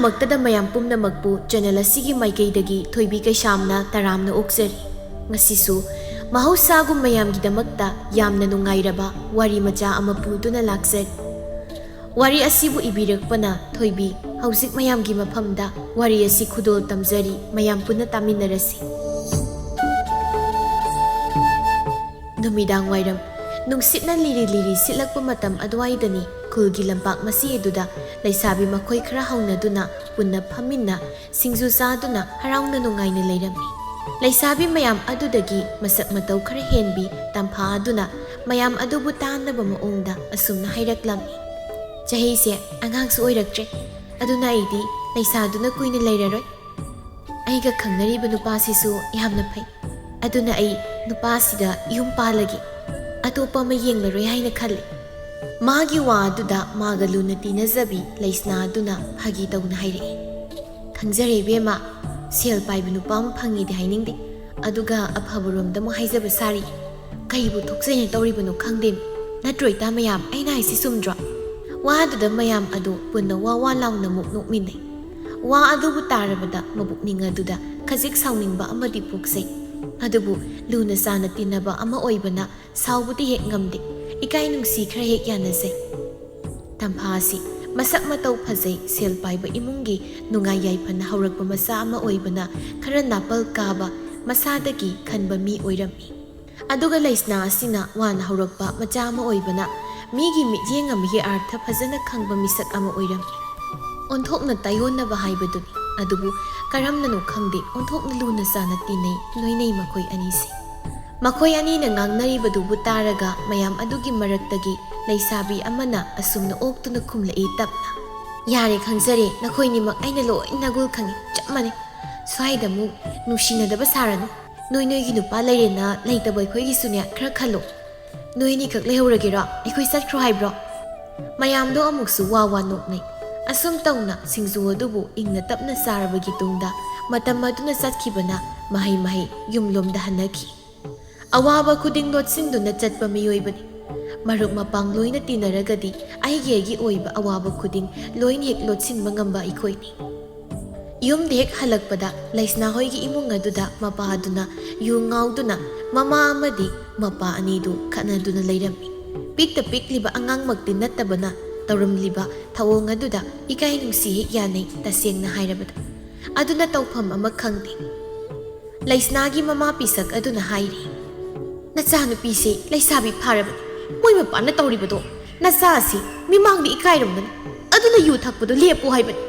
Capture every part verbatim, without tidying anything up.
ꯃꯛꯇꯗ ꯃꯌꯥꯝ ꯄꯨꯝꯅꯃꯛꯄꯨ ꯆꯦꯅꯦꯜ ꯑꯁꯤꯒꯤ ꯃꯥꯏꯀꯩꯗꯒꯤ ꯊꯣꯏꯕꯤ ꯀꯩꯁꯥꯝꯅ ꯇꯔꯥꯝꯅ ꯑꯣꯛꯆꯔꯤ꯫ ꯉꯁꯤꯁꯨ ꯃꯍꯧꯁꯥꯒꯨꯝ ꯃꯌꯥꯝꯒꯤꯗꯃꯛꯇ ꯌꯥꯝꯅ ꯅꯨꯡꯉꯥꯏꯔꯕ ꯋꯥꯔꯤ ꯃꯆꯥ ꯑꯃ ꯄꯨꯗꯨꯅ ꯂꯥꯛꯆꯔꯤ꯫ ꯋꯥꯔꯤ ꯑꯁꯤꯕꯨ ꯏꯕꯤꯔꯛꯄꯅ ꯊꯣꯏꯕꯤ꯫ ꯍꯧꯖꯤꯛ ꯃꯌꯥꯝꯒꯤ ꯃꯐꯝꯗ ꯋꯥꯔꯤ ꯑꯁꯤ ꯈꯨꯗꯣꯜ ꯇꯝꯖꯔꯤ, ꯃꯌꯥꯝ ꯄꯨꯟꯅ ꯇꯥꯃꯤꯟꯅꯔꯁꯤ꯫ ꯅꯨꯃꯤꯗꯥꯡ ꯋꯥꯏꯔꯝ ꯅꯨꯡꯁꯤꯠꯅ ꯂꯤꯔꯤ ꯂꯤꯔꯤ ꯁꯤꯠꯂꯛꯄ ꯃꯇꯝ ꯑꯗꯨꯋꯥꯏꯗꯅꯤ꯫ ꯈꯨꯜꯒꯤ ꯂꯝꯄꯥꯛ ꯃꯁꯤ ꯑꯗꯨꯗ ꯂꯩꯁꯥꯕꯤ ꯃꯈꯣꯏ ꯈꯔ ꯍꯧꯅꯗꯨꯅ ꯄꯨꯟꯅ ꯐꯝꯃꯤꯟꯅ ꯁꯤꯡꯖꯨ ꯆꯥꯗꯨꯅ ꯍꯔꯥꯎꯅ ꯅꯨꯡꯉꯥꯏꯅ ꯂꯩꯔꯝꯃꯤ꯫ ꯂꯩꯁꯥꯕꯤ ꯃꯌꯥꯝ ꯑꯗꯨꯗꯒꯤ ꯃꯁꯛ ꯃꯇꯧ ꯈꯔ ꯍꯦꯟꯕꯤ ꯇꯝꯐꯥ ꯑꯗꯨꯅ ꯃꯌꯥꯝ ꯑꯗꯨꯕꯨ ꯇꯥꯅꯕ ꯃꯑꯣꯡꯗ ꯑꯁꯨꯝꯅ ꯍꯥꯏꯔꯛꯂꯝꯃꯤ, "ꯆꯍꯤꯁꯦ ꯑꯉꯥꯡꯁꯨ ꯑꯣꯏꯔꯛꯇ꯭ꯔꯦ, ꯑꯗꯨꯅ ꯑꯩꯗꯤ ꯂꯩꯁꯥꯗꯨꯅ ꯀꯨꯏꯅ ꯂꯩꯔꯔꯣꯏ꯫ ꯑꯩꯒ ꯈꯪꯅꯔꯤꯕ ꯅꯨꯄꯥꯁꯤꯁꯨ ꯌꯥꯝꯅ ꯐꯩ, ꯑꯗꯨꯅ ꯑꯩ ꯅꯨꯄꯥꯁꯤꯗ ꯌꯨꯝ ꯄꯥꯜꯂꯒꯦ, ꯑꯇꯣꯞꯄ ꯑꯃ ꯌꯦꯡꯂꯔꯣꯏ ꯍꯥꯏꯅ ꯈꯜꯂꯤ꯫" ꯃꯥꯒꯤ ꯋꯥ ꯑꯗꯨꯗ ꯃꯥꯒ ꯂꯨꯅ ꯇꯤꯟꯅꯖꯕꯤ ꯂꯩꯁꯅꯥ ꯑꯗꯨꯅ ꯐꯥꯒꯤ ꯇꯧꯅ ꯍꯥꯏꯔꯛꯏ, "ꯈꯪꯖꯔꯦ ꯏꯕꯦꯝꯃ, ꯁꯦꯜ ꯄꯥꯏꯕ ꯅꯨꯄꯥ ꯑꯃ ꯐꯪꯉꯤꯗꯤ ꯍꯥꯏꯅꯤꯡꯗꯦ, ꯑꯗꯨꯒ ꯑꯐꯕꯔꯣꯝꯗ ꯑꯃꯨꯛ ꯍꯥꯏꯖꯕ ꯁꯥꯔꯤ꯫ ꯀꯩꯕꯨ ꯊꯣꯛꯆꯩꯅ ꯇꯧꯔꯤꯕꯅꯣ ꯈꯪꯗꯦ꯫ ꯅꯠꯇ꯭ꯔꯣ ꯏꯇꯥ ꯃꯌꯥꯝ? ꯑꯩꯅ ꯍꯥꯏꯁꯤ ꯆꯨꯝꯗ꯭ꯔꯣ?" ꯋꯥꯗꯨꯗ ꯃꯌꯥꯝ ꯑꯗꯨ ꯄꯨꯟꯅ ꯋꯥ ꯋꯥ ꯂꯥꯎꯅ ꯑꯃꯨꯛ ꯅꯣꯛꯃꯤꯟꯅꯩ꯫ ꯋꯥ ꯑꯗꯨꯕꯨ ꯇꯥꯔꯕꯗ ꯃꯕꯨꯛꯅꯤꯡ ꯑꯗꯨꯗ ꯈꯖꯤꯛ ꯁꯥꯎꯅꯤꯡꯕ ꯑꯃꯗꯤ ꯄꯣꯛꯆꯩ꯫ ꯑꯗꯨꯕꯨ ꯂꯨꯅ ꯆꯥꯅ ꯇꯤꯟꯅꯕ ꯑꯃ ꯑꯣꯏꯕꯅ ꯁꯥꯎꯕꯗꯤ ꯍꯦꯛ ꯉꯝꯗꯦ, ꯏꯀꯥꯏ ꯅꯨꯡꯁꯤ ꯈꯔ ꯍꯦꯛ ꯌꯥꯅꯖꯩ꯫ ꯇꯝꯐꯥ ꯑꯁꯤ ꯃꯁꯛ ꯃꯇꯧ ꯐꯖꯩ, ꯁꯦꯜ ꯄꯥꯏꯕ ꯏꯃꯨꯡꯒꯤ ꯅꯨꯡꯉꯥꯏ ꯌꯥꯏꯐꯅ ꯍꯧꯔꯛꯄ ꯃꯆꯥ ꯑꯃ ꯑꯣꯏꯕꯅ ꯈꯔ ꯅꯥꯄꯜ ꯀꯥꯕ ꯃꯁꯥꯗꯒꯤ ꯈꯟꯕ ꯃꯤ ꯑꯣꯏꯔꯝꯃꯤ꯫ ꯑꯗꯨꯒ ꯂꯩꯁꯅꯥ ꯑꯁꯤꯅ ꯋꯥꯅ ꯍꯧꯔꯛꯄ ꯃꯆꯥ ꯑꯃ ꯑꯣꯏꯕꯅ ꯃꯤꯒꯤ ꯃꯤꯠꯌꯦꯡ ꯑꯃꯒꯤ ꯑꯥꯔꯊ ꯐꯖꯅ ꯈꯪꯕ ꯃꯤꯁꯛ ꯑꯃ ꯑꯣꯏꯔꯝꯃꯤ꯫ ꯑꯣꯟꯊꯣꯛꯅ ꯇꯥꯏꯌꯣꯟꯅꯕ ꯍꯥꯏꯕꯗꯨꯅꯤ꯫ ꯑꯗꯨꯕꯨ ꯀꯔꯝꯅꯅꯣ ꯈꯪꯗꯦ, ꯑꯣꯟꯊꯣꯛꯅ ꯂꯨꯅ ꯆꯥꯅ ꯇꯤꯟꯅꯩ, ꯂꯣꯏꯅꯩ ꯃꯈꯣꯏ ꯑꯅꯤꯁꯦ꯫ ꯃꯈꯣꯏ ꯑꯅꯤꯅ ꯉꯥꯡꯅꯔꯤꯕꯗꯨꯕꯨ ꯇꯥꯔꯒ ꯃꯌꯥꯝ ꯑꯗꯨꯒꯤ ꯃꯔꯛꯇꯒꯤ ꯂꯩꯁꯥꯕꯤ ꯑꯃꯅ ꯑꯁꯨꯝꯅ ꯑꯣꯛꯇꯨꯅ ꯈꯨꯝꯂꯛꯏ ꯇꯞꯅ, "ꯌꯥꯔꯦ, ꯈꯪꯖꯔꯦ, ꯅꯈꯣꯏꯅꯤꯃꯛ ꯑꯩꯅ ꯂꯣꯏꯅ ꯒꯨꯜ ꯈꯪꯉꯤ, ꯆꯞ ꯃꯥꯟꯅꯩ꯫ ꯁ꯭ꯋꯥꯏꯗ ꯑꯃꯨꯛ ꯅꯨꯡꯁꯤꯅꯗꯕ ꯁꯥꯔꯅꯨ꯫ ꯅꯣꯏ ꯅꯣꯏꯒꯤ ꯅꯨꯄꯥ ꯂꯩꯔꯦꯅ ꯂꯩꯇꯕ ꯑꯩꯈꯣꯏꯒꯤꯁꯨꯅꯦ ꯈꯔ ꯈꯜꯂꯣ꯫ ꯅꯣꯏ ꯑꯅꯤꯈꯛ ꯂꯩꯍꯧꯔꯒꯦꯔꯣ? ꯑꯩꯈꯣꯏ ꯆꯠꯈ꯭ꯔꯣ ꯍꯥꯏꯕ꯭ꯔꯣ?" ꯃꯌꯥꯝꯗꯣ ꯑꯃꯨꯛꯁꯨ ꯋꯥ ꯋꯥ ꯅꯣꯛꯅꯩ꯫ ꯑꯁꯨꯝ ꯇꯧꯅ ꯁꯤꯡꯖꯨ ꯑꯗꯨꯕꯨ ꯏꯪꯅ ꯇꯞꯅ ꯆꯥꯔꯕꯒꯤ ꯇꯨꯡꯗ ꯃꯇꯝ ꯑꯗꯨꯅ ꯆꯠꯈꯤꯕꯅ ꯃꯍꯩ ꯃꯍꯩ ꯌꯨꯝꯂꯣꯝꯗ ꯍꯟꯅꯈꯤ꯫ ꯑꯋꯥꯕ ꯈꯨꯗꯤꯡ ꯂꯣꯠꯁꯤꯟꯗꯨꯅ ꯆꯠꯄ ꯃꯤꯑꯣꯏꯕꯅꯤ꯫ ꯃꯔꯨꯞ ꯃꯄꯥꯡ ꯂꯣꯏꯅ ꯇꯤꯟꯅꯔꯒꯗꯤ ꯑꯩꯒꯤ ꯑꯩꯒꯤ ꯑꯣꯏꯕ ꯑꯋꯥꯕ ꯈꯨꯗꯤꯡ ꯂꯣꯏꯅ ꯍꯦꯛ ꯂꯣꯠꯁꯤꯟꯕ ꯉꯝꯕ ꯑꯩꯈꯣꯏꯅꯤ꯫ ꯌꯨꯝꯗ ꯍꯦꯛ ꯍꯜꯂꯛꯄꯗ ꯂꯩꯁꯅꯥ ꯍꯣꯏꯒꯤ ꯏꯃꯨꯡ ꯑꯗꯨꯗ ꯃꯄꯥ ꯑꯗꯨꯅ ꯌꯨ ꯉꯥꯎꯗꯨꯅ ꯃꯃꯥ ꯑꯃꯗꯤ ꯃꯄꯥ ꯑꯅꯤꯗꯨ ꯈꯠꯅꯗꯨꯅ ꯂꯩꯔꯝꯃꯤ꯫ ꯄꯤꯛꯇ ꯄꯤꯛꯂꯤꯕ ꯑꯉꯥꯡꯃꯛꯇꯤ ꯅꯠꯇꯕꯅ ꯇꯧꯔꯝꯂꯤꯕ ꯊꯧꯑꯣꯡ ꯑꯗꯨꯗ ꯏꯀꯥꯏ ꯅꯨꯡꯁꯤ ꯍꯦꯛ ꯌꯥꯅꯩ, ꯇꯁꯦꯡꯅ ꯍꯥꯏꯔꯕꯗ꯫ ꯑꯗꯨꯅ ꯇꯧꯐꯝ ꯑꯃ ꯈꯪꯗꯦ꯫ ꯂꯩꯁꯅꯥꯒꯤ ꯃꯃꯥ ꯄꯤꯁꯛ ꯑꯗꯨꯅ ꯍꯥꯏꯔꯤ, "ꯅꯆꯥꯅꯨꯄꯤꯁꯦ ꯂꯩꯁꯥꯕꯤ ꯐꯥꯔꯕꯅꯤ, ꯃꯣꯏ ꯃꯄꯥꯅ ꯇꯧꯔꯤꯕꯗꯣ ꯅꯆꯥꯁꯤ ꯃꯤꯃꯥꯡꯗ ꯏꯀꯥꯏꯔꯝꯒꯅꯤ, ꯑꯗꯨꯅ ꯌꯨ ꯊꯛꯄꯗꯣ ꯂꯦꯞꯄꯣ ꯍꯥꯏꯕꯅꯤ꯫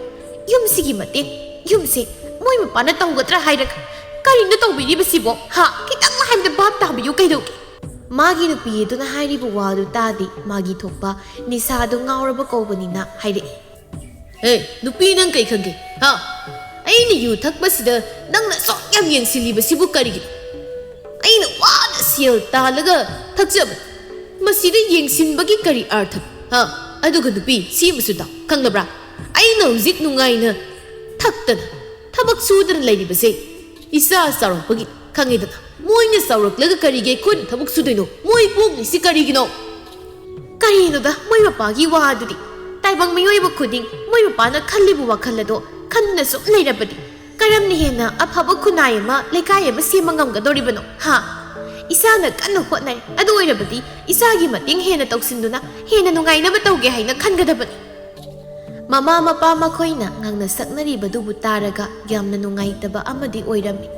ꯌꯨꯝꯁꯤꯒꯤ ꯃꯇꯦꯡ, ꯌꯨꯝꯁꯦ ꯃꯣꯏ ꯃꯄꯥꯅ ꯇꯧꯒꯗ꯭ꯔꯥ ꯍꯥꯏꯔꯒ ꯀꯔꯤꯅꯣ ꯇꯧꯕꯤꯔꯤꯕꯁꯤꯕꯣ? ꯍꯥ? ꯈꯤꯇꯪ ꯍꯥꯏꯕꯗ ꯚꯥꯞ ꯇꯥꯕꯤꯌꯨ ꯀꯩꯗꯧꯒꯦ?" ꯃꯥꯒꯤ ꯅꯨꯄꯤ ꯑꯗꯨꯅ ꯍꯥꯏꯔꯤꯕ ꯋꯥꯗꯨ ꯇꯥꯗꯦ, ꯃꯥꯒꯤ ꯊꯣꯛꯄ ꯅꯤꯁꯥꯗꯨ ꯉꯥꯎꯔꯕ ꯀꯧꯕꯅꯤꯅ ꯍꯥꯏꯔꯛꯏ, "ꯑꯦ, ꯅꯨꯄꯤ, ꯅꯪ ꯀꯩ ꯈꯪꯒꯦ? ꯍꯥ? ꯑꯩꯅ ꯌꯨ ꯊꯛꯄꯁꯤꯗ ꯅꯪꯅ ꯑꯁꯨꯛ ꯌꯥꯝ ꯌꯦꯡꯁꯤꯜꯂꯤꯕꯁꯤꯕꯨ ꯀꯔꯤꯒꯤꯅꯣ? ꯑꯩꯅ ꯋꯥꯅ ꯁꯦꯜ ꯇꯥꯜꯂꯒ ꯊꯛꯆꯕꯅꯤ꯫ ꯃꯁꯤꯗ ꯌꯦꯡꯁꯤꯟꯕꯒꯤ ꯀꯔꯤ ꯑꯥꯔꯊꯅꯣ? ꯍꯥ? ꯑꯗꯨꯒ ꯅꯨꯄꯤ, ꯁꯤ ꯑꯃꯁꯨ ꯇꯥꯎ, ꯈꯪꯂꯕ꯭ꯔꯥ? ꯑꯩꯅ ꯍꯧꯖꯤꯛ ꯅꯨꯡꯉꯥꯏꯅ ꯊꯛꯇꯅ ꯊꯕꯛ ꯁꯨꯗꯅ ꯂꯩꯔꯤꯕꯁꯦ ꯏꯆꯥ ꯆꯥꯎꯔꯛꯄꯒꯤ, ꯈꯪꯉꯤꯗꯅ꯫ ꯃꯣꯏꯅ ꯆꯥꯎꯔꯛꯂꯒ ꯀꯔꯤꯒꯤ ꯑꯩꯈꯣꯏꯅ ꯊꯕꯛ ꯁꯨꯗꯣꯏꯅꯣ? ꯃꯣꯏ ꯄꯣꯛꯂꯤꯁꯤ ꯀꯔꯤꯒꯤꯅꯣ?" ꯀꯔꯤꯅꯣꯗ ꯃꯣꯏ ꯃꯄꯥꯒꯤ ꯋꯥ ꯑꯗꯨꯗꯤ? ꯇꯥꯏꯕꯪ ꯃꯤꯑꯣꯏꯕ ꯈꯨꯗꯤꯡ ꯃꯣꯏ ꯃꯄꯥꯅ ꯈꯜꯂꯤꯕ ꯋꯥꯈꯜ ꯑꯗꯣ ꯈꯟꯗꯨꯅ ꯁꯨꯝ ꯂꯩꯔꯕꯗꯤ ꯀꯔꯝꯅ ꯍꯦꯟꯅ ꯑꯐꯕ ꯈꯨꯟꯅꯥꯏ ꯑꯃ, ꯂꯩꯀꯥꯏ ꯑꯃ ꯁꯦꯝꯕ ꯉꯝꯒꯗꯧꯔꯤꯕꯅꯣ? ꯍꯥ? ꯏꯁꯥꯅ ꯀꯟꯅ ꯍꯣꯠꯅꯩ, ꯑꯗꯨ ꯑꯣꯏꯔꯕꯗꯤ ꯏꯁꯥꯒꯤ ꯃꯇꯦꯡ ꯍꯦꯟꯅ ꯇꯧꯁꯤꯟꯗꯨꯅ ꯍꯦꯟꯅ ꯅꯨꯡꯉꯥꯏꯅꯕ ꯇꯧꯒꯦ ꯍꯥꯏꯅ ꯈꯟꯒꯗꯕꯅꯤ꯫ ꯃꯃꯥ ꯃꯄꯥ ꯃꯈꯣꯏꯅ ꯉꯥꯡꯅ ꯁꯛꯅꯔꯤꯕꯗꯨꯕꯨ ꯇꯥꯔꯒ ꯌꯥꯝꯅ ꯅꯨꯡꯉꯥꯏꯇꯕ ꯑꯃꯗꯤ ꯑꯣꯏꯔꯝꯃꯤ꯫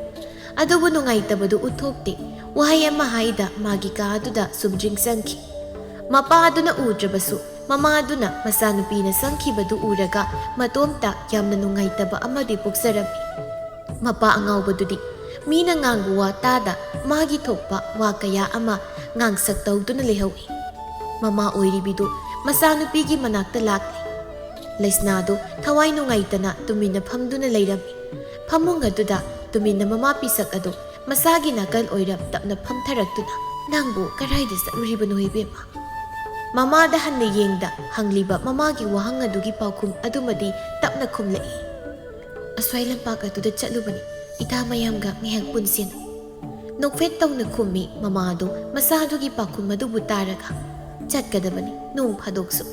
ꯑꯗꯨꯕꯨ ꯅꯨꯡꯉꯥꯏꯇꯕꯗꯨ ꯎꯠꯊꯣꯛꯇꯦ꯫ ꯋꯥꯍꯩ ꯑꯃ ꯍꯥꯏꯗ ꯃꯥꯒꯤ ꯀꯥ ꯑꯗꯨꯗ ꯁꯨꯝꯗ꯭ꯔꯤꯡ ꯆꯪꯈꯤ꯫ ꯃꯄꯥ ꯑꯗꯨꯅ ꯎꯗ꯭ꯔꯕꯁꯨ ꯃꯃꯥ ꯑꯗꯨꯅ ꯃꯆꯥꯅꯨꯄꯤꯅ ꯆꯪꯈꯤꯕꯗꯨ ꯎꯔꯒ ꯃꯇꯣꯝꯇ ꯌꯥꯝꯅ ꯅꯨꯡꯉꯥꯏꯇꯕ ꯑꯃꯗꯤ ꯄꯣꯛꯆꯔꯝꯃꯤ꯫ ꯃꯄꯥ ꯑꯉꯥꯎꯕꯗꯨꯗꯤ ꯃꯤꯅ ꯉꯥꯡꯕ ꯋꯥ ꯇꯥꯗ ꯃꯥꯒꯤ ꯊꯣꯛꯄ ꯋꯥ ꯀꯌꯥ ꯑꯃ ꯉꯥꯡꯁꯛ ꯇꯧꯗꯨꯅ ꯂꯩꯍꯧꯏ꯫ ꯃꯃꯥ ꯑꯣꯏꯔꯤꯕꯤꯗꯨ ꯃꯆꯥꯅꯨꯄꯤꯒꯤ ꯃꯅꯥꯛꯇ ꯂꯥꯛꯂꯤ꯫ ꯂꯩꯁꯅꯥꯗꯨ ꯊꯋꯥꯏ ꯅꯨꯡꯉꯥꯏꯇꯅ ꯇꯨꯃꯤꯟꯅ ꯐꯝꯗꯨꯅ ꯂꯩꯔꯝꯃꯤ꯫ ꯐꯃꯨꯡ ꯑꯗꯨꯗ ꯇꯨꯃꯤꯟꯅ ꯃꯃꯥ ꯄꯤꯁꯛ ꯑꯗꯨ ꯃꯆꯥꯒꯤ ꯅꯥꯀꯜ ꯑꯣꯏꯔꯞ ꯇꯞꯅ ꯐꯝꯊꯔꯛꯇꯨꯅ, "ꯅꯪꯕꯨ ꯀꯔꯥꯏꯗ ꯆꯠꯂꯨꯔꯤꯕꯅꯣ ꯏꯕꯦꯝꯃ?" ꯃꯃꯥꯗ ꯍꯟꯅ ꯌꯦꯡꯗ ꯍꯪꯂꯤꯕ ꯃꯃꯥꯒꯤ ꯋꯥꯍꯪ ꯑꯗꯨꯒꯤ ꯄꯥꯎꯈꯨꯝ ꯑꯗꯨꯃꯗꯤ ꯇꯞꯅ ꯈꯨꯝꯂꯛꯏ, "ꯑꯁ꯭ꯋꯥꯏ ꯂꯝꯄꯥꯛ ꯑꯗꯨꯗ ꯆꯠꯂꯨꯕꯅꯤ, ꯏꯇꯥ ꯃꯌꯥꯝꯒ ꯉꯥꯏꯍꯥꯛ ꯄꯨꯟꯁꯦꯅ꯫" ꯅꯣꯛꯐꯦꯠ ꯇꯧꯅ ꯈꯨꯝꯃꯤ ꯃꯃꯥ ꯑꯗꯨ ꯃꯆꯥꯗꯨꯒꯤ ꯄꯥꯎꯈꯨꯝ ꯑꯗꯨꯕꯨ ꯇꯥꯔꯒ꯫ ꯆꯠꯀꯗꯕꯅꯤ ꯅꯣꯡ ꯐꯥꯗꯣꯛꯁꯨ꯫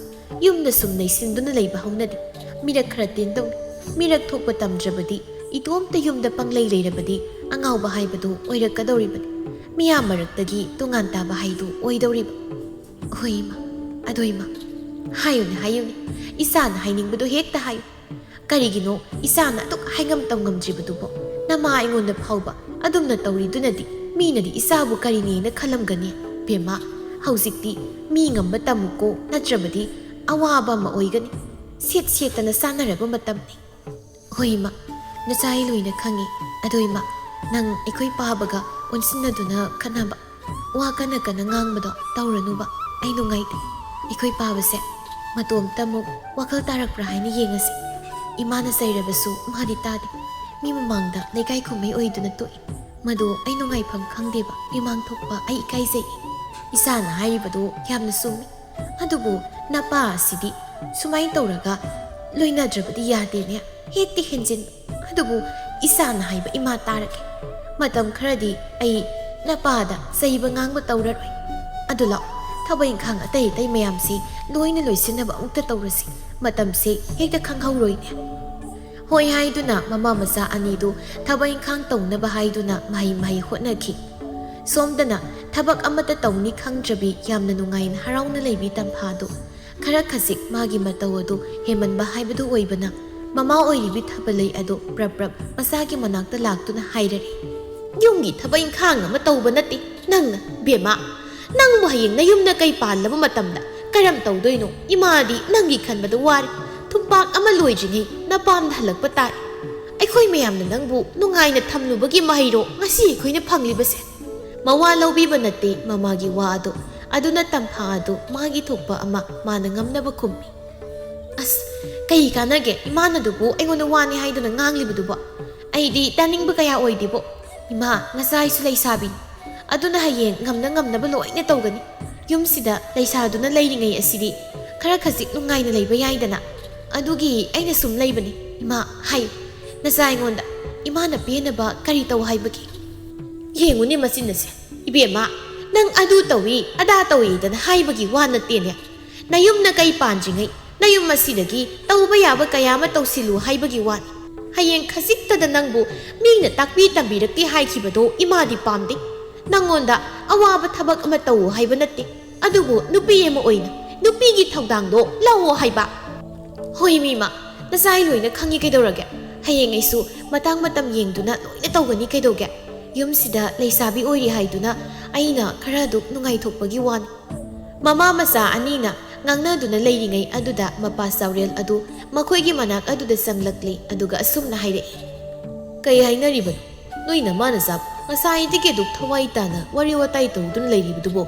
ꯌꯨꯝꯗ ꯁꯨꯝ ꯂꯩꯁꯤꯟꯗꯨꯅ ꯂꯩꯕ ꯍꯧꯅꯗꯦ꯫ ꯃꯤꯔꯛ ꯈꯔ ꯇꯤꯟꯗꯧꯅꯤ꯫ ꯃꯤꯔꯛ ꯊꯣꯛꯄ ꯇꯝꯗ꯭ꯔꯕꯗꯤ, ꯏꯇꯣꯝꯇ ꯌꯨꯝꯗ ꯄꯪꯂꯩ ꯂꯩꯔꯕꯗꯤ ꯑꯉꯥꯎꯕ ꯍꯥꯏꯕꯗꯨ ꯑꯣꯏꯔꯛꯀꯗꯧꯔꯤꯕꯅꯤ꯫ ꯃꯤꯌꯥꯝ ꯃꯔꯛꯇꯒꯤ ꯇꯣꯉꯥꯟ ꯇꯥꯕ ꯍꯥꯏꯗꯨ ꯑꯣꯏꯗꯧꯔꯤꯕ꯫ ꯍꯣꯏ ꯏꯃꯥ, ꯑꯗꯣ ꯏꯃꯥ, ꯍꯥꯏꯌꯨꯅꯦ, ꯍꯥꯏꯌꯨꯅꯦ, ꯏꯆꯥꯅ ꯍꯥꯏꯅꯤꯡꯕꯗꯣ ꯍꯦꯛꯇ ꯍꯥꯏꯌꯨ꯫ ꯀꯔꯤꯒꯤꯅꯣ ꯏꯆꯥꯅ ꯑꯗꯨꯛ ꯍꯥꯏꯉꯝ ꯇꯧꯉꯝꯗ꯭ꯔꯤꯕꯗꯨꯕꯣ? ꯅꯃꯥ ꯑꯩꯉꯣꯟꯗ ꯐꯥꯎꯕ ꯑꯗꯨꯝꯅ ꯇꯧꯔꯤꯗꯨꯅꯗꯤ ꯃꯤꯅꯗꯤ ꯏꯆꯥꯕꯨ ꯀꯔꯤꯅꯦꯅ ꯈꯜꯂꯝꯒꯅꯤ? ꯕꯦꯝꯃ, ꯍꯧꯖꯤꯛꯇꯤ ꯃꯤ ꯉꯝꯕ ꯇꯝꯃꯨꯀꯣ, ꯅꯠꯇ꯭ꯔꯕꯗꯤ ꯑꯋꯥꯕ ꯑꯃ ꯑꯣꯏꯒꯅꯤ꯫ ꯁꯦꯠ ꯁꯦꯠꯇꯅ ꯆꯥꯅꯔꯕ ꯃꯇꯝꯅꯤ꯫ ꯍꯣꯏ ꯏꯃꯥ, ꯅꯆꯥ ꯑꯩ ꯂꯣꯏꯅ ꯈꯪꯉꯤ꯫ ꯑꯗꯣ ꯏꯃꯥ, ꯅꯪ ꯑꯩꯈꯣꯏ ꯄꯥꯕꯒ ꯑꯣꯟꯁꯤꯟꯅꯗꯨꯅ ꯈꯠꯅꯕ, ꯋꯥ ꯀꯟꯅ ꯀꯟꯅ ꯉꯥꯡꯕꯗꯣ ꯇꯧꯔꯅꯨꯕ꯫ ꯑꯩ ꯅꯨꯡꯉꯥꯏꯇꯦ꯫ ꯑꯩꯈꯣꯏ ꯄꯥꯕꯁꯦ ꯃꯇꯣꯝꯇ ꯑꯃꯨꯛ ꯋꯥꯈꯜ ꯇꯥꯔꯛꯄ꯭ꯔꯥ ꯍꯥꯏꯅ ꯌꯦꯡꯉꯁꯤ꯫ ꯏꯃꯥꯅ ꯆꯩꯔꯕꯁꯨ ꯃꯥꯗꯤ ꯇꯥꯗꯦ꯫ ꯃꯤ ꯃꯃꯥꯡꯗ ꯂꯩꯀꯥꯏ ꯀꯨꯝꯍꯩ ꯑꯣꯏꯗꯨꯅ ꯇꯣꯛꯏ꯫ ꯃꯗꯨ ꯑꯩ ꯅꯨꯡꯉꯥꯏꯐꯝ ꯈꯪꯗꯦꯕ꯫ ꯃꯤꯃꯥꯡ ꯊꯣꯛꯄ ꯑꯩ ꯏꯀꯥꯏꯖꯩ꯫ ꯏꯆꯥꯅ ꯍꯥꯏꯔꯤꯕꯗꯨ ꯌꯥꯝꯅ ꯆꯨꯝꯃꯤ꯫ ꯑꯗꯨꯕꯨ ꯅꯄꯥ ꯑꯁꯤꯗꯤ ꯁꯨꯃꯥꯏꯅ ꯇꯧꯔꯒ ꯂꯣꯏꯅꯗ꯭ꯔꯕꯗꯤ ꯌꯥꯗꯦꯅꯦ꯫ ꯍꯦꯛꯇꯤ ꯍꯦꯟꯖꯤꯟ꯫ ꯑꯗꯨꯕꯨ ꯏꯆꯥꯅ ꯍꯥꯏꯕ ꯏꯃꯥ ꯇꯥꯔꯒꯦ꯫ ꯃꯇꯝ ꯈꯔꯗꯤ ꯑꯩ ꯅꯄꯥꯗ ꯆꯩꯕ ꯉꯥꯡꯕ ꯇꯧꯔꯔꯣꯏ꯫ ꯑꯗꯨ ꯂꯥꯛ, ꯊꯕꯛ ꯏꯪꯈꯥꯡ ꯑꯇꯩ ꯑꯇꯩ ꯃꯌꯥꯝꯁꯤ ꯂꯣꯏꯅ ꯂꯣꯏꯁꯤꯟꯅꯕ ꯑꯃꯨꯛꯇ ꯇꯧꯔꯁꯤ꯫ ꯃꯇꯝꯁꯦ ꯍꯦꯛꯇ ꯈꯪꯍꯧꯔꯣꯏꯅꯦ꯫ ꯍꯣꯏ ꯍꯥꯏꯗꯨꯅ ꯃꯃꯥ ꯃꯆꯥ ꯑꯅꯤꯗꯨ ꯊꯕꯛ ꯏꯪꯈꯥꯡ ꯇꯧꯅꯕ ꯍꯥꯏꯗꯨꯅ ꯃꯍꯩ ꯃꯍꯩ ꯍꯣꯠꯅꯈꯤ꯫ ꯁꯣꯝꯗꯅ ꯊꯕꯛ ꯑꯃꯠꯇ ꯇꯧꯅꯤ ꯈꯪꯗ꯭ꯔꯕꯤ ꯌꯥꯝꯅ ꯅꯨꯡꯉꯥꯏꯅ ꯍꯔꯥꯎꯅ ꯂꯩꯕꯤ ꯇꯝꯐꯥꯗꯨ ꯈꯔ ꯈꯖꯤꯛ ꯃꯥꯒꯤ ꯃꯇꯧ ꯑꯗꯨ ꯍꯦꯟꯃꯟꯕ ꯍꯥꯏꯕꯗꯨ ꯑꯣꯏꯕꯅ ꯃꯃꯥ ꯑꯣꯏꯔꯤꯕꯤ ꯊꯥꯕꯂꯩ ꯑꯗꯨ ꯄ꯭ꯔꯞ ꯄ꯭ꯔꯞ ꯃꯆꯥꯒꯤ ꯃꯅꯥꯛꯇ ꯂꯥꯛꯇꯨꯅ ꯍꯥꯏꯔꯔꯤ꯫ "ꯌꯨꯝꯒꯤ ꯊꯕꯛ ꯏꯪꯈꯥꯡ ꯑꯃ ꯇꯧꯕ ꯅꯠꯇꯦ ꯅꯪꯅ, ꯕꯦꯝꯃ꯫ ꯅꯪꯕꯨ ꯍꯌꯦꯡ ꯅꯌꯨꯝꯗ ꯀꯩ ꯄꯥꯜꯂꯕ ꯃꯇꯝꯗ ꯀꯔꯝ ꯇꯧꯗꯣꯏꯅꯣ? ꯏꯃꯥꯗꯤ ꯅꯪꯒꯤ ꯈꯟꯕꯗ ꯋꯥꯔꯦ꯫ ꯊꯨꯝꯄꯥꯛ ꯑꯃ ꯂꯣꯏꯗ꯭ꯔꯤꯉꯩ ꯅꯄꯥꯝꯗ ꯍꯜꯂꯛꯄ ꯇꯥꯔꯦ꯫ ꯑꯩꯈꯣꯏ ꯃꯌꯥꯝꯅ ꯅꯪꯕꯨ ꯅꯨꯡꯉꯥꯏꯅ ꯊꯝꯂꯨꯕꯒꯤ ꯃꯍꯩꯔꯣ ꯉꯁꯤ ꯑꯩꯈꯣꯏꯅ ꯐꯪꯂꯤꯕꯁꯦ?" ꯃꯋꯥ ꯂꯧꯕꯤꯕ ꯅꯠꯇꯦ ꯃꯃꯥꯒꯤ ꯋꯥ ꯑꯗꯨ꯫ ꯑꯗꯨꯅ ꯇꯝꯐꯥ ꯑꯗꯨ ꯃꯥꯒꯤ ꯊꯣꯛꯄ ꯑꯃ ꯃꯥꯅ ꯉꯝꯅꯕ ꯈꯨꯝꯃꯤ꯫ "ꯑꯁ, ꯀꯩ ꯀꯥꯟꯅꯒꯦ ꯏꯃꯥꯅꯗꯨꯕꯨ ꯑꯩꯉꯣꯟꯗ ꯋꯥꯅꯤ ꯍꯥꯏꯗꯨꯅ ꯉꯥꯡꯂꯤꯕꯗꯨꯕꯣ? ꯑꯩꯗꯤ ꯇꯥꯅꯤꯡꯕ ꯀꯌꯥ ꯑꯣꯏꯗꯦꯕꯣ꯫ ꯏꯃꯥ, ꯉꯁꯥꯏꯁꯨ ꯂꯩꯁꯥꯕꯤꯅꯤ꯫ ꯑꯗꯨꯅ ꯍꯌꯦꯡ ꯉꯝꯅ ꯉꯝꯅꯕ ꯂꯣꯏꯅ ꯇꯧꯒꯅꯤ꯫ ꯌꯨꯝꯁꯤꯗ ꯂꯩꯁꯥꯗꯨꯅ ꯂꯩꯔꯤꯉꯩ ꯑꯁꯤꯗꯤ ꯈꯔ ꯈꯖꯤꯛ ꯅꯨꯡꯉꯥꯏꯅ ꯂꯩꯕ ꯌꯥꯏꯗꯅ꯫ ꯑꯗꯨꯒꯤ ꯑꯩꯅ ꯁꯨꯝ ꯂꯩꯕꯅꯤ꯫ ꯏꯃꯥ, ꯍꯥꯏꯌꯨ ꯅꯆꯥ ꯑꯩꯉꯣꯟꯗ꯫ ꯏꯃꯥꯅ ꯄꯦꯟꯅꯕ ꯀꯔꯤ ꯇꯧ ꯍꯥꯏꯕꯒꯦ?" "ꯌꯦꯡꯉꯨꯅꯦ ꯃꯆꯤꯟ ꯑꯁꯦ꯫ ꯏꯕꯦꯝꯃ, "ꯅꯪ ꯑꯗꯨ ꯇꯧꯏ, ꯑꯗꯥ ꯇꯧꯏꯗꯅ ꯍꯥꯏꯕꯒꯤ ꯋꯥ ꯅꯠꯇꯦꯅꯦ꯫ ꯅꯌꯨꯝꯅ ꯀꯩ ꯄꯥꯟꯗ꯭ꯔꯤꯉꯩ ꯅꯌꯨꯝ ꯑꯁꯤꯗꯒꯤ ꯇꯧꯕ ꯌꯥꯕ ꯀꯌꯥ ꯑꯃ ꯇꯧꯁꯤꯜꯂꯨ ꯍꯥꯏꯕꯒꯤ ꯋꯥꯅꯤ꯫ ꯍꯌꯦꯡ ꯈꯖꯤꯛꯇꯗ ꯅꯪꯕꯨ ꯃꯤꯅ ꯇꯥꯛꯄꯤ ꯇꯝꯕꯤꯔꯛꯇꯦ ꯍꯥꯏꯈꯤꯕꯗꯣ ꯏꯃꯥꯗꯤ ꯄꯥꯝꯗꯦ꯫ ꯅꯪꯉꯣꯟꯗ ꯑꯋꯥꯕ ꯊꯕꯛ ꯑꯃ ꯇꯧꯎ ꯍꯥꯏꯕ ꯅꯠꯇꯦ, ꯑꯗꯨꯕꯨ ꯅꯨꯄꯤ ꯑꯃ ꯑꯣꯏꯅ ꯅꯨꯄꯤꯒꯤ ꯊꯧꯗꯥꯡꯗꯣ ꯂꯧꯑꯣ ꯍꯥꯏꯕ꯫" "ꯍꯣꯏ ꯃꯤꯃ, ꯅꯆꯥꯏ ꯂꯣꯏꯅ ꯈꯪꯉꯤ ꯀꯩꯗꯧꯔꯒꯦ? ꯍꯌꯦꯡ ꯑꯩꯁꯨ ꯃꯇꯥꯡ ꯃꯇꯝ ꯌꯦꯡꯗꯨꯅ ꯂꯣꯏꯅ ꯇꯧꯒꯅꯤ ꯀꯩꯗꯧꯒꯦ? ꯌꯨꯝꯁꯤꯗ ꯂꯩꯁꯥꯕꯤ ꯑꯣꯏꯔꯤ ꯍꯥꯏꯗꯨꯅ ꯑꯩꯅ ꯈꯔ ꯑꯗꯨꯛ ꯅꯨꯡꯉꯥꯏꯊꯣꯛꯄꯒꯤ ꯋꯥꯅꯤ꯫" ꯃꯃꯥ ꯃꯆꯥ ꯑꯅꯤꯅ ꯉꯥꯡꯅꯗꯨꯅ ꯂꯩꯔꯤꯉꯩ ꯑꯗꯨꯗ ꯃꯄꯥ ꯆꯥꯎꯔꯦꯜ ꯑꯗꯨ ꯃꯈꯣꯏꯒꯤ ꯃꯅꯥꯛ ꯑꯗꯨꯗ ꯆꯪꯂꯛꯂꯤ, ꯑꯗꯨꯒ ꯑꯁꯨꯝꯅ ꯍꯥꯏꯔꯛꯏ꯫ "ꯀꯩ ꯍꯥꯏꯅꯔꯤꯕꯅꯣ? ꯅꯣꯏ ꯅꯃꯥ ꯅꯆꯥ ꯉꯁꯥꯏꯗꯒꯤ ꯑꯗꯨꯛ ꯊꯋꯥꯏ ꯇꯥꯅ ꯋꯥꯔꯤ ꯋꯥꯇꯥꯏ ꯇꯧꯗꯨꯅ ꯂꯩꯔꯤꯕꯗꯨꯕꯣ?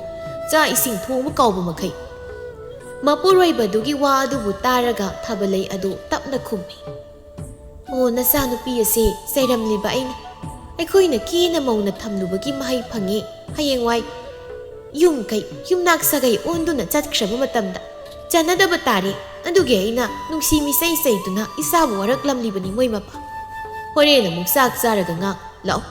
ꯆꯥꯛ ꯏꯁꯤꯡ ꯊꯣꯡꯕ ꯀꯥꯎꯕ ꯃꯈꯩ?" ꯃꯄꯨꯔꯣꯏꯕꯗꯨꯒꯤ ꯋꯥ ꯑꯗꯨꯕꯨ ꯇꯥꯔꯒ ꯊꯥꯕꯂꯩ ꯑꯗꯨ ꯇꯞꯅ ꯈꯨꯝꯃꯤ꯫ "ꯑꯣ, ꯅꯆꯥꯅꯨꯄꯤ ꯑꯁꯦ ꯆꯩꯔꯝꯂꯤꯕ ꯑꯩꯅ꯫ ꯑꯩꯈꯣꯏꯅ ꯀꯦꯅ ꯃꯧꯅ ꯊꯝꯂꯨꯕꯒꯤ ꯃꯍꯩ ꯐꯪꯉꯤ꯫ ꯍꯌꯦꯡꯋꯥꯏ ꯌꯨꯝ ꯀꯩ, ꯌꯨꯝꯅꯥꯛ ꯁꯥꯒꯩ ꯑꯣꯟꯗꯨꯅ ꯆꯠꯈ꯭ꯔꯕ ꯃꯇꯝꯗ ꯆꯟꯅꯗꯕ ꯇꯥꯔꯦ꯫ ꯑꯗꯨꯒꯤ ꯑꯩꯅ ꯅꯨꯡꯁꯤ ꯃꯤꯆꯩ ꯆꯩꯗꯨꯅ ꯏꯆꯥꯕꯨ ꯋꯥꯔꯛꯂꯝꯂꯤꯕꯅꯤ ꯃꯣꯏ ꯃꯄꯥ꯫ ꯍꯣꯔꯦꯟ ꯑꯃꯨꯛ ꯆꯥꯛ ꯆꯥꯔꯒ ꯉꯥ ꯂꯥꯛꯑꯣ,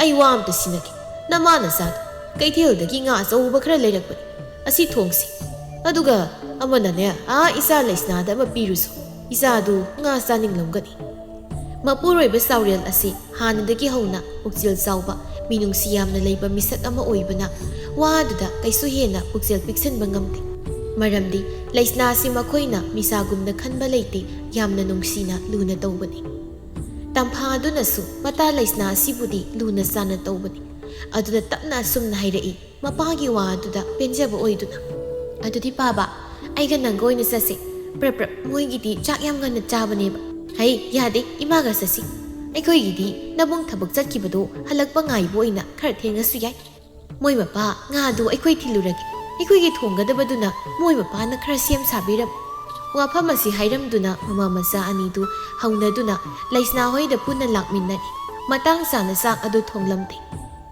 ꯑꯩ ꯋꯥ ꯑꯝꯇ ꯁꯤꯟꯅꯒꯦ꯫ ꯅꯃꯥ ꯅꯆꯥꯗꯣ ꯀꯩꯊꯦꯜꯗꯒꯤ ꯉꯥ ꯑꯆꯧꯕ ꯈꯔ ꯂꯩꯔꯛꯄꯅꯤ, ꯑꯁꯤ ꯊꯣꯡꯁꯤ꯫ ꯑꯗꯨꯒ ꯑꯃꯅꯅꯦ, ꯑꯥ ꯏꯆꯥ ꯂꯩꯁꯅꯥꯗ ꯑꯃ ꯄꯤꯔꯨꯁꯨ, ꯏꯆꯥꯗꯨ ꯉꯥ ꯆꯥꯅꯤꯡꯂꯝꯒꯅꯤ꯫" ꯃꯄꯨꯔꯣꯏꯕ ꯆꯥꯎꯔꯦꯜ ꯑꯁꯤ ꯍꯥꯟꯅꯗꯒꯤ ꯍꯧꯅ ꯄꯨꯛꯆꯦꯜ ꯆꯥꯎꯕ, ꯃꯤꯅꯨꯡꯁꯤ ꯌꯥꯝꯅ ꯂꯩꯕ ꯃꯤꯁꯛ ꯑꯃ ꯑꯣꯏꯕꯅ ꯋꯥꯗꯨꯗ ꯀꯩꯁꯨ ꯍꯦꯟꯅ ꯄꯨꯛꯆꯦꯜ ꯄꯤꯛꯁꯟꯕ ꯉꯝꯗꯦ꯫ ꯃꯔꯝꯗꯤ ꯂꯩꯁꯅꯥꯁꯤ ꯃꯈꯣꯏꯅ ꯃꯤꯁꯥꯒꯨꯝꯅ ꯈꯟꯕ ꯂꯩꯇꯦ, ꯌꯥꯝꯅ ꯅꯨꯡꯁꯤꯅ ꯂꯨꯅ ꯇꯧꯕꯅꯤ꯫ ꯇꯝꯐꯥꯗꯨꯅꯁꯨ ꯃꯇꯥ ꯂꯩꯁꯅꯥ ꯑꯁꯤꯕꯨꯗꯤ ꯂꯨꯅ ꯆꯥꯟꯅ ꯇꯧꯕꯅꯤ꯫ ꯑꯗꯨꯅ ꯇꯞꯅ ꯑꯁꯨꯝꯅ ꯍꯥꯏꯔꯛꯏ, ꯃꯄꯥꯒꯤ ꯋꯥ ꯑꯗꯨꯗ ꯄꯦꯟꯖꯕ ꯑꯣꯏꯗꯨꯅ꯫ "ꯑꯗꯨꯗꯤ ꯄꯥꯕ, ꯑꯩꯒ ꯅꯪꯒ ꯑꯣꯏꯅ ꯆꯠꯁꯤ꯫ ꯄ꯭ꯔꯞ ꯄ꯭ꯔꯞ, ꯃꯣꯏꯒꯤꯗꯤ ꯆꯥꯛ ꯌꯥꯝ ꯉꯟꯅ ꯆꯥꯕꯅꯦꯕ꯫" "ꯍꯩ, ꯌꯥꯗꯦ, ꯏꯃꯥꯒ ꯆꯠꯁꯤ꯫ ꯑꯩꯈꯣꯏꯒꯤꯗꯤ ꯅꯕꯨꯡ ꯊꯕꯛ ꯆꯠꯈꯤꯕꯗꯣ ꯍꯜꯂꯛꯄ ꯉꯥꯏꯕ ꯑꯣꯏꯅ ꯈꯔ ꯊꯦꯡꯉꯁꯨ ꯌꯥꯏ꯫ ꯃꯣꯏ ꯃꯄꯥ ꯉꯥꯗꯨ ꯑꯩꯈꯣꯏ ꯊꯤꯜꯂꯨꯔꯒꯦ꯫ ꯑꯩꯈꯣꯏꯒꯤ ꯊꯣꯡꯒꯗꯕꯗꯨꯅ ꯃꯣꯏ ꯃꯄꯥꯅ ꯈꯔ ꯁꯦꯝ ꯁꯥꯕꯤꯔꯝꯃꯨ꯫" ꯋꯥꯐꯝ ꯑꯁꯤ ꯍꯥꯏꯔꯝꯗꯨꯅ ꯃꯃꯥ ꯃꯆꯥ ꯑꯅꯤꯗꯨ ꯍꯧꯅꯗꯨꯅ ꯂꯩꯁꯅꯥ ꯍꯣꯏꯗ ꯄꯨꯟꯅ ꯂꯥꯛꯃꯤꯟꯅꯔꯤ꯫ ꯃꯇꯥꯡ ꯆꯥꯅ ꯆꯥꯛ ꯑꯗꯨ ꯊꯣꯡꯂꯝꯗꯦ꯫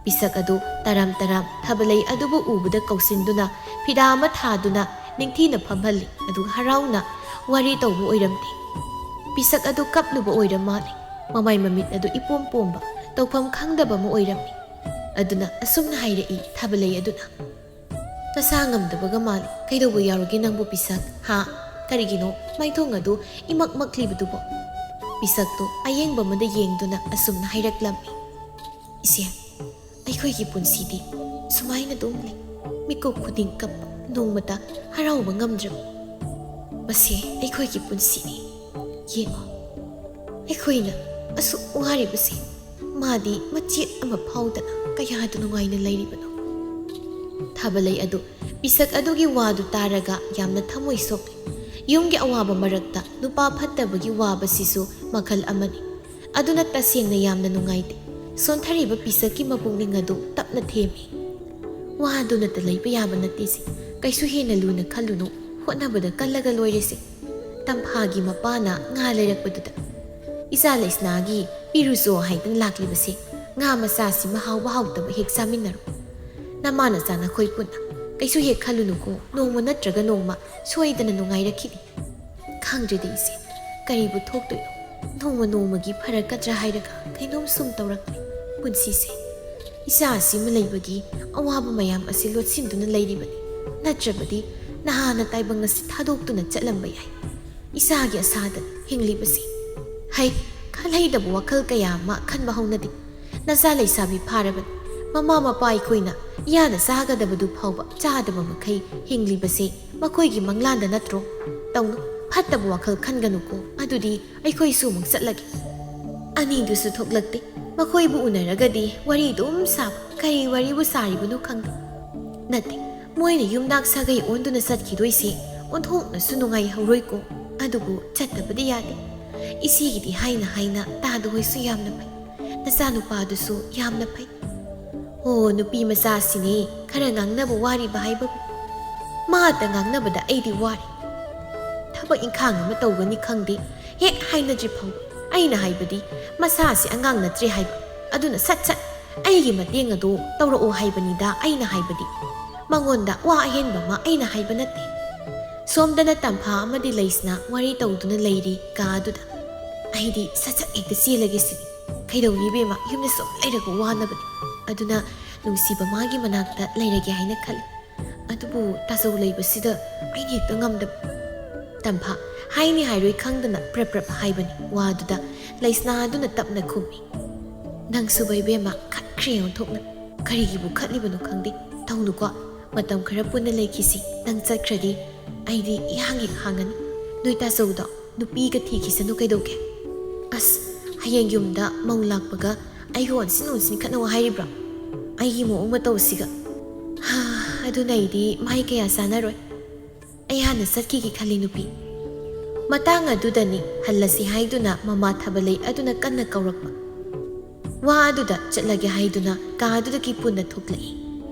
ꯄꯤꯁꯛ ꯑꯗꯨ ꯇꯔꯥꯝ ꯇꯔꯥꯝ ꯊꯥꯕꯂꯩ ꯑꯗꯨꯕꯨ ꯎꯕꯗ ꯀꯧꯁꯤꯟꯗꯨꯅ ꯐꯤꯗꯥ ꯑꯃ ꯊꯥꯗꯨꯅ ꯅꯤꯡꯊꯤꯅ ꯐꯝꯍꯜꯂꯤ꯫ ꯑꯗꯨ ꯍꯔꯥꯎꯅ ꯋꯥꯔꯤ ꯇꯧꯕ ꯑꯣꯏꯔꯝꯗꯦ꯫ ꯄꯤꯁꯛ ꯑꯗꯨ ꯀꯞꯂꯨꯕ ꯑꯣꯏꯔꯝ ꯃꯥꯜꯂꯤ꯫ ꯃꯃꯥꯏ ꯃꯃꯤꯠ ꯑꯗꯨ ꯏꯄꯣꯝ ꯄꯣꯝꯕ, ꯇꯧꯐꯝ ꯈꯪꯗꯕ ꯑꯃ ꯑꯣꯏꯔꯝꯃꯤ꯫ ꯑꯗꯨꯅ ꯑꯁꯨꯝꯅ ꯍꯥꯏꯔꯛꯏ ꯊꯥꯕꯂꯩ ꯑꯗꯨꯅ꯫ "ꯅꯁꯥ ꯉꯝꯗꯕꯒ ꯃꯥꯜꯂꯤ꯫ ꯀꯩꯗꯧꯕ ꯌꯥꯎꯔꯒꯦ ꯅꯪꯕꯨ ꯄꯤꯁꯛ? ꯍꯥ? ꯀꯔꯤꯒꯤꯅꯣ ꯃꯥꯏꯊꯣꯡ ꯑꯗꯨ ꯏꯃꯛ ꯃꯛꯂꯤꯕꯗꯨꯕꯣ?" ꯄꯤꯁꯛꯇꯨ ꯑꯌꯦꯡꯕ ꯑꯃꯗ ꯌꯦꯡꯗꯨꯅ ꯑꯁꯨꯝꯅ ꯍꯥꯏꯔꯛꯂꯝꯃꯤ꯫ "ꯏꯆꯦ, ꯑꯩꯈꯣꯏꯒꯤ ꯄꯨꯟꯁꯤꯗꯤ ꯁꯨꯃꯥꯏꯅ ꯑꯗꯨꯝ ꯂꯩ꯫ ꯃꯤꯀꯨꯞ ꯈꯨꯗꯤꯡ ꯀꯞꯄ, ꯅꯣꯡꯃꯇ ꯍꯔꯥꯎꯕ ꯉꯝꯗ꯭ꯔꯕ꯫ ꯃꯁꯦ ꯑꯩꯈꯣꯏꯒꯤ ꯄꯨꯟꯁꯤꯅꯤ꯫ ꯌꯦꯡꯉꯣ, ꯑꯩꯈꯣꯏꯅ ꯑꯁꯨꯛ ꯋꯥꯔꯤꯕꯁꯦ ꯃꯥꯗꯤ ꯃꯆꯦꯠ ꯑꯃ ꯐꯥꯎꯗꯅ ꯀꯌꯥꯗ ꯅꯨꯡꯉꯥꯏꯅ ꯂꯩꯔꯤꯕꯅꯣ?" ꯊꯥꯕꯂꯩ ꯑꯗꯨ ꯄꯤꯁꯛ ꯑꯗꯨꯒꯤ ꯋꯥꯗꯨ ꯇꯥꯔꯒ ꯌꯥꯝꯅ ꯊꯃꯣꯏ ꯁꯣꯛꯂꯦ꯫ ꯌꯨꯝꯒꯤ ꯑꯋꯥꯕ ꯃꯔꯛꯇ ꯅꯨꯄꯥ ꯐꯠꯇꯕꯒꯤ ꯋꯥꯕꯁꯤꯁꯨ ꯃꯈꯜ ꯑꯃꯅꯤ꯫ ꯑꯗꯨꯅ ꯇꯁꯦꯡꯅ ꯌꯥꯝꯅ ꯅꯨꯡꯉꯥꯏꯇꯦ꯫ ꯁꯣꯟꯊꯔꯤꯕ ꯄꯤꯁꯛꯀꯤ ꯃꯄꯨꯛꯅꯤꯡ ꯑꯗꯨ ꯇꯞꯅ ꯊꯦꯝꯃꯤ꯫ "ꯋꯥꯗꯨꯅꯇ ꯂꯩꯕ ꯌꯥꯕ ꯅꯠꯇꯦꯁꯦ꯫ ꯀꯩꯁꯨ ꯍꯦꯟꯅ ꯂꯨꯅ ꯈꯜꯂꯨꯅꯨ꯫ ꯍꯣꯠꯅꯕꯗ ꯀꯜꯂꯒ ꯂꯣꯏꯔꯦꯁꯦ꯫ ꯇꯝꯐꯥꯒꯤ ꯃꯄꯥꯅ ꯉꯥ ꯂꯩꯔꯛꯄꯗꯨꯗ ꯏꯆꯥ ꯂꯩꯁꯅꯥꯒꯤ ꯄꯤꯔꯨꯆꯣ ꯍꯥꯏꯗꯅ ꯂꯥꯛꯂꯤꯕꯁꯦ ꯉꯥ ꯃꯆꯥꯁꯤ ꯃꯍꯥꯎꯕ ꯍꯥꯎꯇꯕ ꯍꯦꯛ ꯆꯥꯃꯤꯟꯅꯔꯣ꯫ ꯅꯃꯥ ꯅꯆꯥ ꯅꯈꯣꯏ ꯄꯨꯟꯅ꯫ ꯀꯩꯁꯨ ꯍꯦꯛ ꯈꯜꯂꯨꯅꯨꯀꯣ, ꯅꯣꯡꯃ ꯅꯠꯇ꯭ꯔꯒ ꯅꯣꯡꯃ ꯁꯣꯏꯗꯅ ꯅꯨꯡꯉꯥꯏꯔꯛꯈꯤꯅꯤ꯫ ꯈꯪꯗ꯭ꯔꯦꯗ ꯏꯆꯦ, ꯀꯔꯤꯕꯨ ꯊꯣꯛꯇꯣꯏꯅꯣ? ꯅꯣꯡꯃ ꯅꯣꯡꯃꯒꯤ ꯐꯔꯛꯀꯗ꯭ꯔꯥ ꯍꯥꯏꯔꯒ ꯀꯩꯅꯣꯝ ꯁꯨꯝ ꯇꯧꯔꯛꯂꯦ ꯄꯨꯟꯁꯤꯁꯦ꯫ ꯏꯆꯥ ꯑꯁꯤꯃ ꯂꯩꯕꯒꯤ ꯑꯋꯥꯕ ꯃꯌꯥꯝ ꯑꯁꯤ ꯂꯣꯠꯁꯤꯟꯗꯨꯅ ꯂꯩꯔꯤꯕꯅꯤ꯫ ꯅꯠꯇ꯭ꯔꯕꯗꯤ ꯅꯍꯥꯟꯅ ꯇꯥꯏꯕꯪ ꯑꯁꯤ ꯊꯥꯗꯣꯛꯇꯨꯅ ꯆꯠꯂꯝꯕ ꯌꯥꯏ꯫ ꯏꯆꯥꯒꯤ ꯑꯁꯥꯗ ꯍꯤꯡꯂꯤꯕꯁꯤ꯫ ꯍꯩ, ꯈꯜꯍꯩꯗꯕ ꯋꯥꯈꯜ ꯀꯌꯥ ꯑꯃ ꯈꯟꯕ ꯍꯧꯅꯗꯦ꯫ ꯅꯆꯥ ꯂꯩꯁꯥꯕꯤ ꯐꯥꯔꯕꯅꯤ꯫ ꯃꯃꯥ ꯃꯄꯥ ꯑꯩꯈꯣꯏꯅ ꯌꯥꯅ ꯆꯥꯒꯗꯕꯗꯨ ꯐꯥꯎꯕ ꯆꯥꯗꯕ ꯃꯈꯩ ꯍꯤꯡꯂꯤꯕꯁꯦ ꯃꯈꯣꯏꯒꯤ ꯃꯪꯂꯥꯟꯗ ꯅꯠꯇ꯭ꯔꯣ? ꯇꯧꯅꯨ, ꯐꯠꯇꯕ ꯋꯥꯈꯜ ꯈꯟꯒꯅꯨꯀꯣ, ꯑꯗꯨꯗꯤ ꯑꯩꯈꯣꯏꯁꯨ ꯑꯃꯨꯛ ꯆꯠꯂꯒꯦ꯫ ꯑꯅꯤꯗꯨꯁꯨ ꯊꯣꯛꯂꯛꯇꯦ꯫ ꯃꯈꯣꯏꯕꯨ ꯎꯅꯔꯒꯗꯤ ꯋꯥꯔꯤ ꯑꯗꯨꯝ ꯁꯥꯕ, ꯀꯔꯤ ꯋꯥꯔꯤꯕꯨ ꯁꯥꯔꯤꯕꯅꯣ ꯈꯪꯗꯦ꯫ ꯅꯠꯇꯦ, ꯃꯣꯏꯅ ꯌꯨꯝꯅꯥꯛ ꯁꯥꯒꯩ ꯑꯣꯟꯗꯨꯅ ꯆꯠꯈꯤꯗꯣꯏꯁꯦ ꯑꯣꯟꯊꯣꯛꯅꯁꯨ ꯅꯨꯡꯉꯥꯏꯍꯧꯔꯣꯏꯀꯣ꯫ ꯑꯗꯨꯕꯨ ꯆꯠꯇꯕꯗꯤ ꯌꯥꯗꯦ꯫ ꯏꯆꯦꯒꯤꯗꯤ ꯍꯥꯏꯅ ꯍꯥꯏꯅ ꯇꯥꯗ ꯍꯣꯏꯁꯨ ꯌꯥꯝꯅ ꯐꯩ, ꯅꯆꯥꯅꯨꯄꯥꯗꯨꯁꯨ ꯌꯥꯝꯅ ꯐꯩ꯫ ꯑꯣ, ꯅꯨꯄꯤ ꯃꯆꯥꯁꯤꯅꯦ ꯈꯔ ꯉꯥꯡꯅꯕ ꯋꯥꯔꯤꯕ ꯍꯥꯏꯕꯕꯨ꯫ ꯃꯥꯇ ꯉꯥꯡꯅꯕꯗ ꯑꯩꯗꯤ ꯋꯥꯔꯦ꯫ ꯊꯕꯛ ꯏꯪꯈꯥꯡ ꯑꯃ ꯇꯧꯒꯅꯤ ꯈꯪꯗꯦ, ꯍꯦꯛ ꯍꯥꯏꯅꯗ꯭ꯔꯤ ꯐꯥꯎꯕ꯫ ꯑꯩꯅ ꯍꯥꯏꯕꯗꯤ ꯃꯁꯥꯁꯤ ꯑꯉꯥꯡ ꯅꯠꯇ꯭ꯔꯦ ꯍꯥꯏꯕ꯫ ꯑꯗꯨꯅ ꯁꯠ ꯁꯠ ꯑꯩꯒꯤ ꯃꯇꯦꯡ ꯑꯗꯨ ꯇꯧꯔꯛꯑꯣ ꯍꯥꯏꯕꯅꯤꯗ ꯑꯩꯅ ꯍꯥꯏꯕꯗꯤ꯫ ꯃꯉꯣꯟꯗ ꯋꯥ ꯑꯍꯦꯟꯕ ꯑꯃ ꯑꯩꯅ ꯍꯥꯏꯕ ꯅꯠꯇꯦ꯫ ꯁꯣꯝꯗꯅ ꯇꯝꯐꯥ ꯑꯃꯗꯤ ꯂꯩꯁꯅꯥ ꯋꯥꯔꯤ ꯇꯧꯗꯨꯅ ꯂꯩꯔꯤ ꯀꯥ ꯑꯗꯨꯗ꯫ ꯑꯩꯗꯤ ꯁꯠ ꯁꯠ ꯍꯦꯛꯇ ꯆꯦꯜꯂꯒꯦ ꯁꯤꯅꯤ꯫ ꯀꯩꯗꯧꯅꯤ ꯏꯕꯦꯝꯃ, ꯌꯨꯝꯗ ꯁꯨꯝ ꯂꯩꯔꯒ ꯋꯥꯅꯕꯅꯤ꯫ ꯑꯗꯨꯅ ꯅꯨꯡꯁꯤꯕ ꯃꯥꯒꯤ ꯃꯅꯥꯛꯇ ꯂꯩꯔꯒꯦ ꯍꯥꯏꯅ ꯈꯜꯂꯤ꯫ ꯑꯗꯨꯕꯨ ꯇꯥꯖꯧ ꯂꯩꯕꯁꯤꯗ ꯑꯩꯅ ꯍꯦꯛꯇ ꯉꯝꯗꯕ꯫ "ꯇꯝꯐꯥ, ꯍꯥꯏꯅꯤ ꯍꯥꯏꯔꯣꯏ ꯈꯪꯗꯅ ꯄ꯭ꯔꯞ ꯄ꯭ꯔꯞ ꯍꯥꯏꯕꯅꯤ ꯋꯥꯗꯨꯗ ꯂꯩꯁꯅꯥ ꯑꯗꯨꯅ ꯇꯞꯅ ꯈꯨꯝꯃꯤ꯫ "ꯅꯪꯁꯨꯕ ꯏꯕꯦꯝꯃ ꯈꯠꯈ꯭ꯔꯦ ꯑꯣꯟꯊꯣꯛꯅ꯫ ꯀꯔꯤꯒꯤꯕꯨ ꯈꯠꯂꯤꯕꯅꯣ ꯈꯪꯗꯦ꯫ ꯇꯧꯅꯨꯀꯣ, ꯃꯇꯝ ꯈꯔ ꯄꯨꯟꯅ ꯂꯩꯈꯤꯁꯤ꯫ ꯅꯪ ꯆꯠꯈ꯭ꯔꯗꯤ ꯑꯩꯗꯤ ꯏꯍꯥꯡ ꯍꯦꯛ ꯍꯥꯡꯉꯅꯤ꯫ ꯅꯣꯏ ꯇꯥꯖꯧꯗꯣ ꯅꯨꯄꯤꯒ ꯊꯤꯈꯤꯁꯅꯨ ꯀꯩꯗꯧꯒꯦ?" "ꯑꯁ, ꯍꯌꯦꯡ ꯌꯨꯝꯗ ꯃꯧ ꯂꯥꯛꯄꯒ ꯑꯩꯒ ꯑꯣꯟꯁꯤꯟ ꯑꯣꯟꯁꯤꯟ ꯈꯠꯅꯧ ꯍꯥꯏꯔꯤꯕ꯭ꯔꯣ? ꯑꯩꯒꯤ ꯃꯑꯣꯡ ꯃꯇꯧꯁꯤꯒ꯫ ꯍꯥ, ꯑꯗꯨꯅ ꯑꯩꯗꯤ ꯃꯥꯏ ꯀꯌꯥ ꯆꯥꯅꯔꯣꯏ꯫ ꯑꯩ ꯍꯥꯟꯅ ꯆꯠꯈꯤꯒꯦ ꯈꯜꯂꯤ ꯅꯨꯄꯤ꯫" ꯃꯇꯥꯡ ꯑꯗꯨꯗꯅꯤ ꯍꯜꯂꯁꯤ ꯍꯥꯏꯗꯨꯅ ꯃꯃꯥ ꯊꯥꯕꯂꯩ ꯑꯗꯨꯅ ꯀꯟꯅ ꯀꯧꯔꯛꯄ꯫ ꯋꯥ ꯑꯗꯨꯗ ꯆꯠꯂꯒꯦ ꯍꯥꯏꯗꯨꯅ ꯀꯥ ꯑꯗꯨꯗꯒꯤ ꯄꯨꯟꯅ ꯊꯣꯛꯂꯛꯏ꯫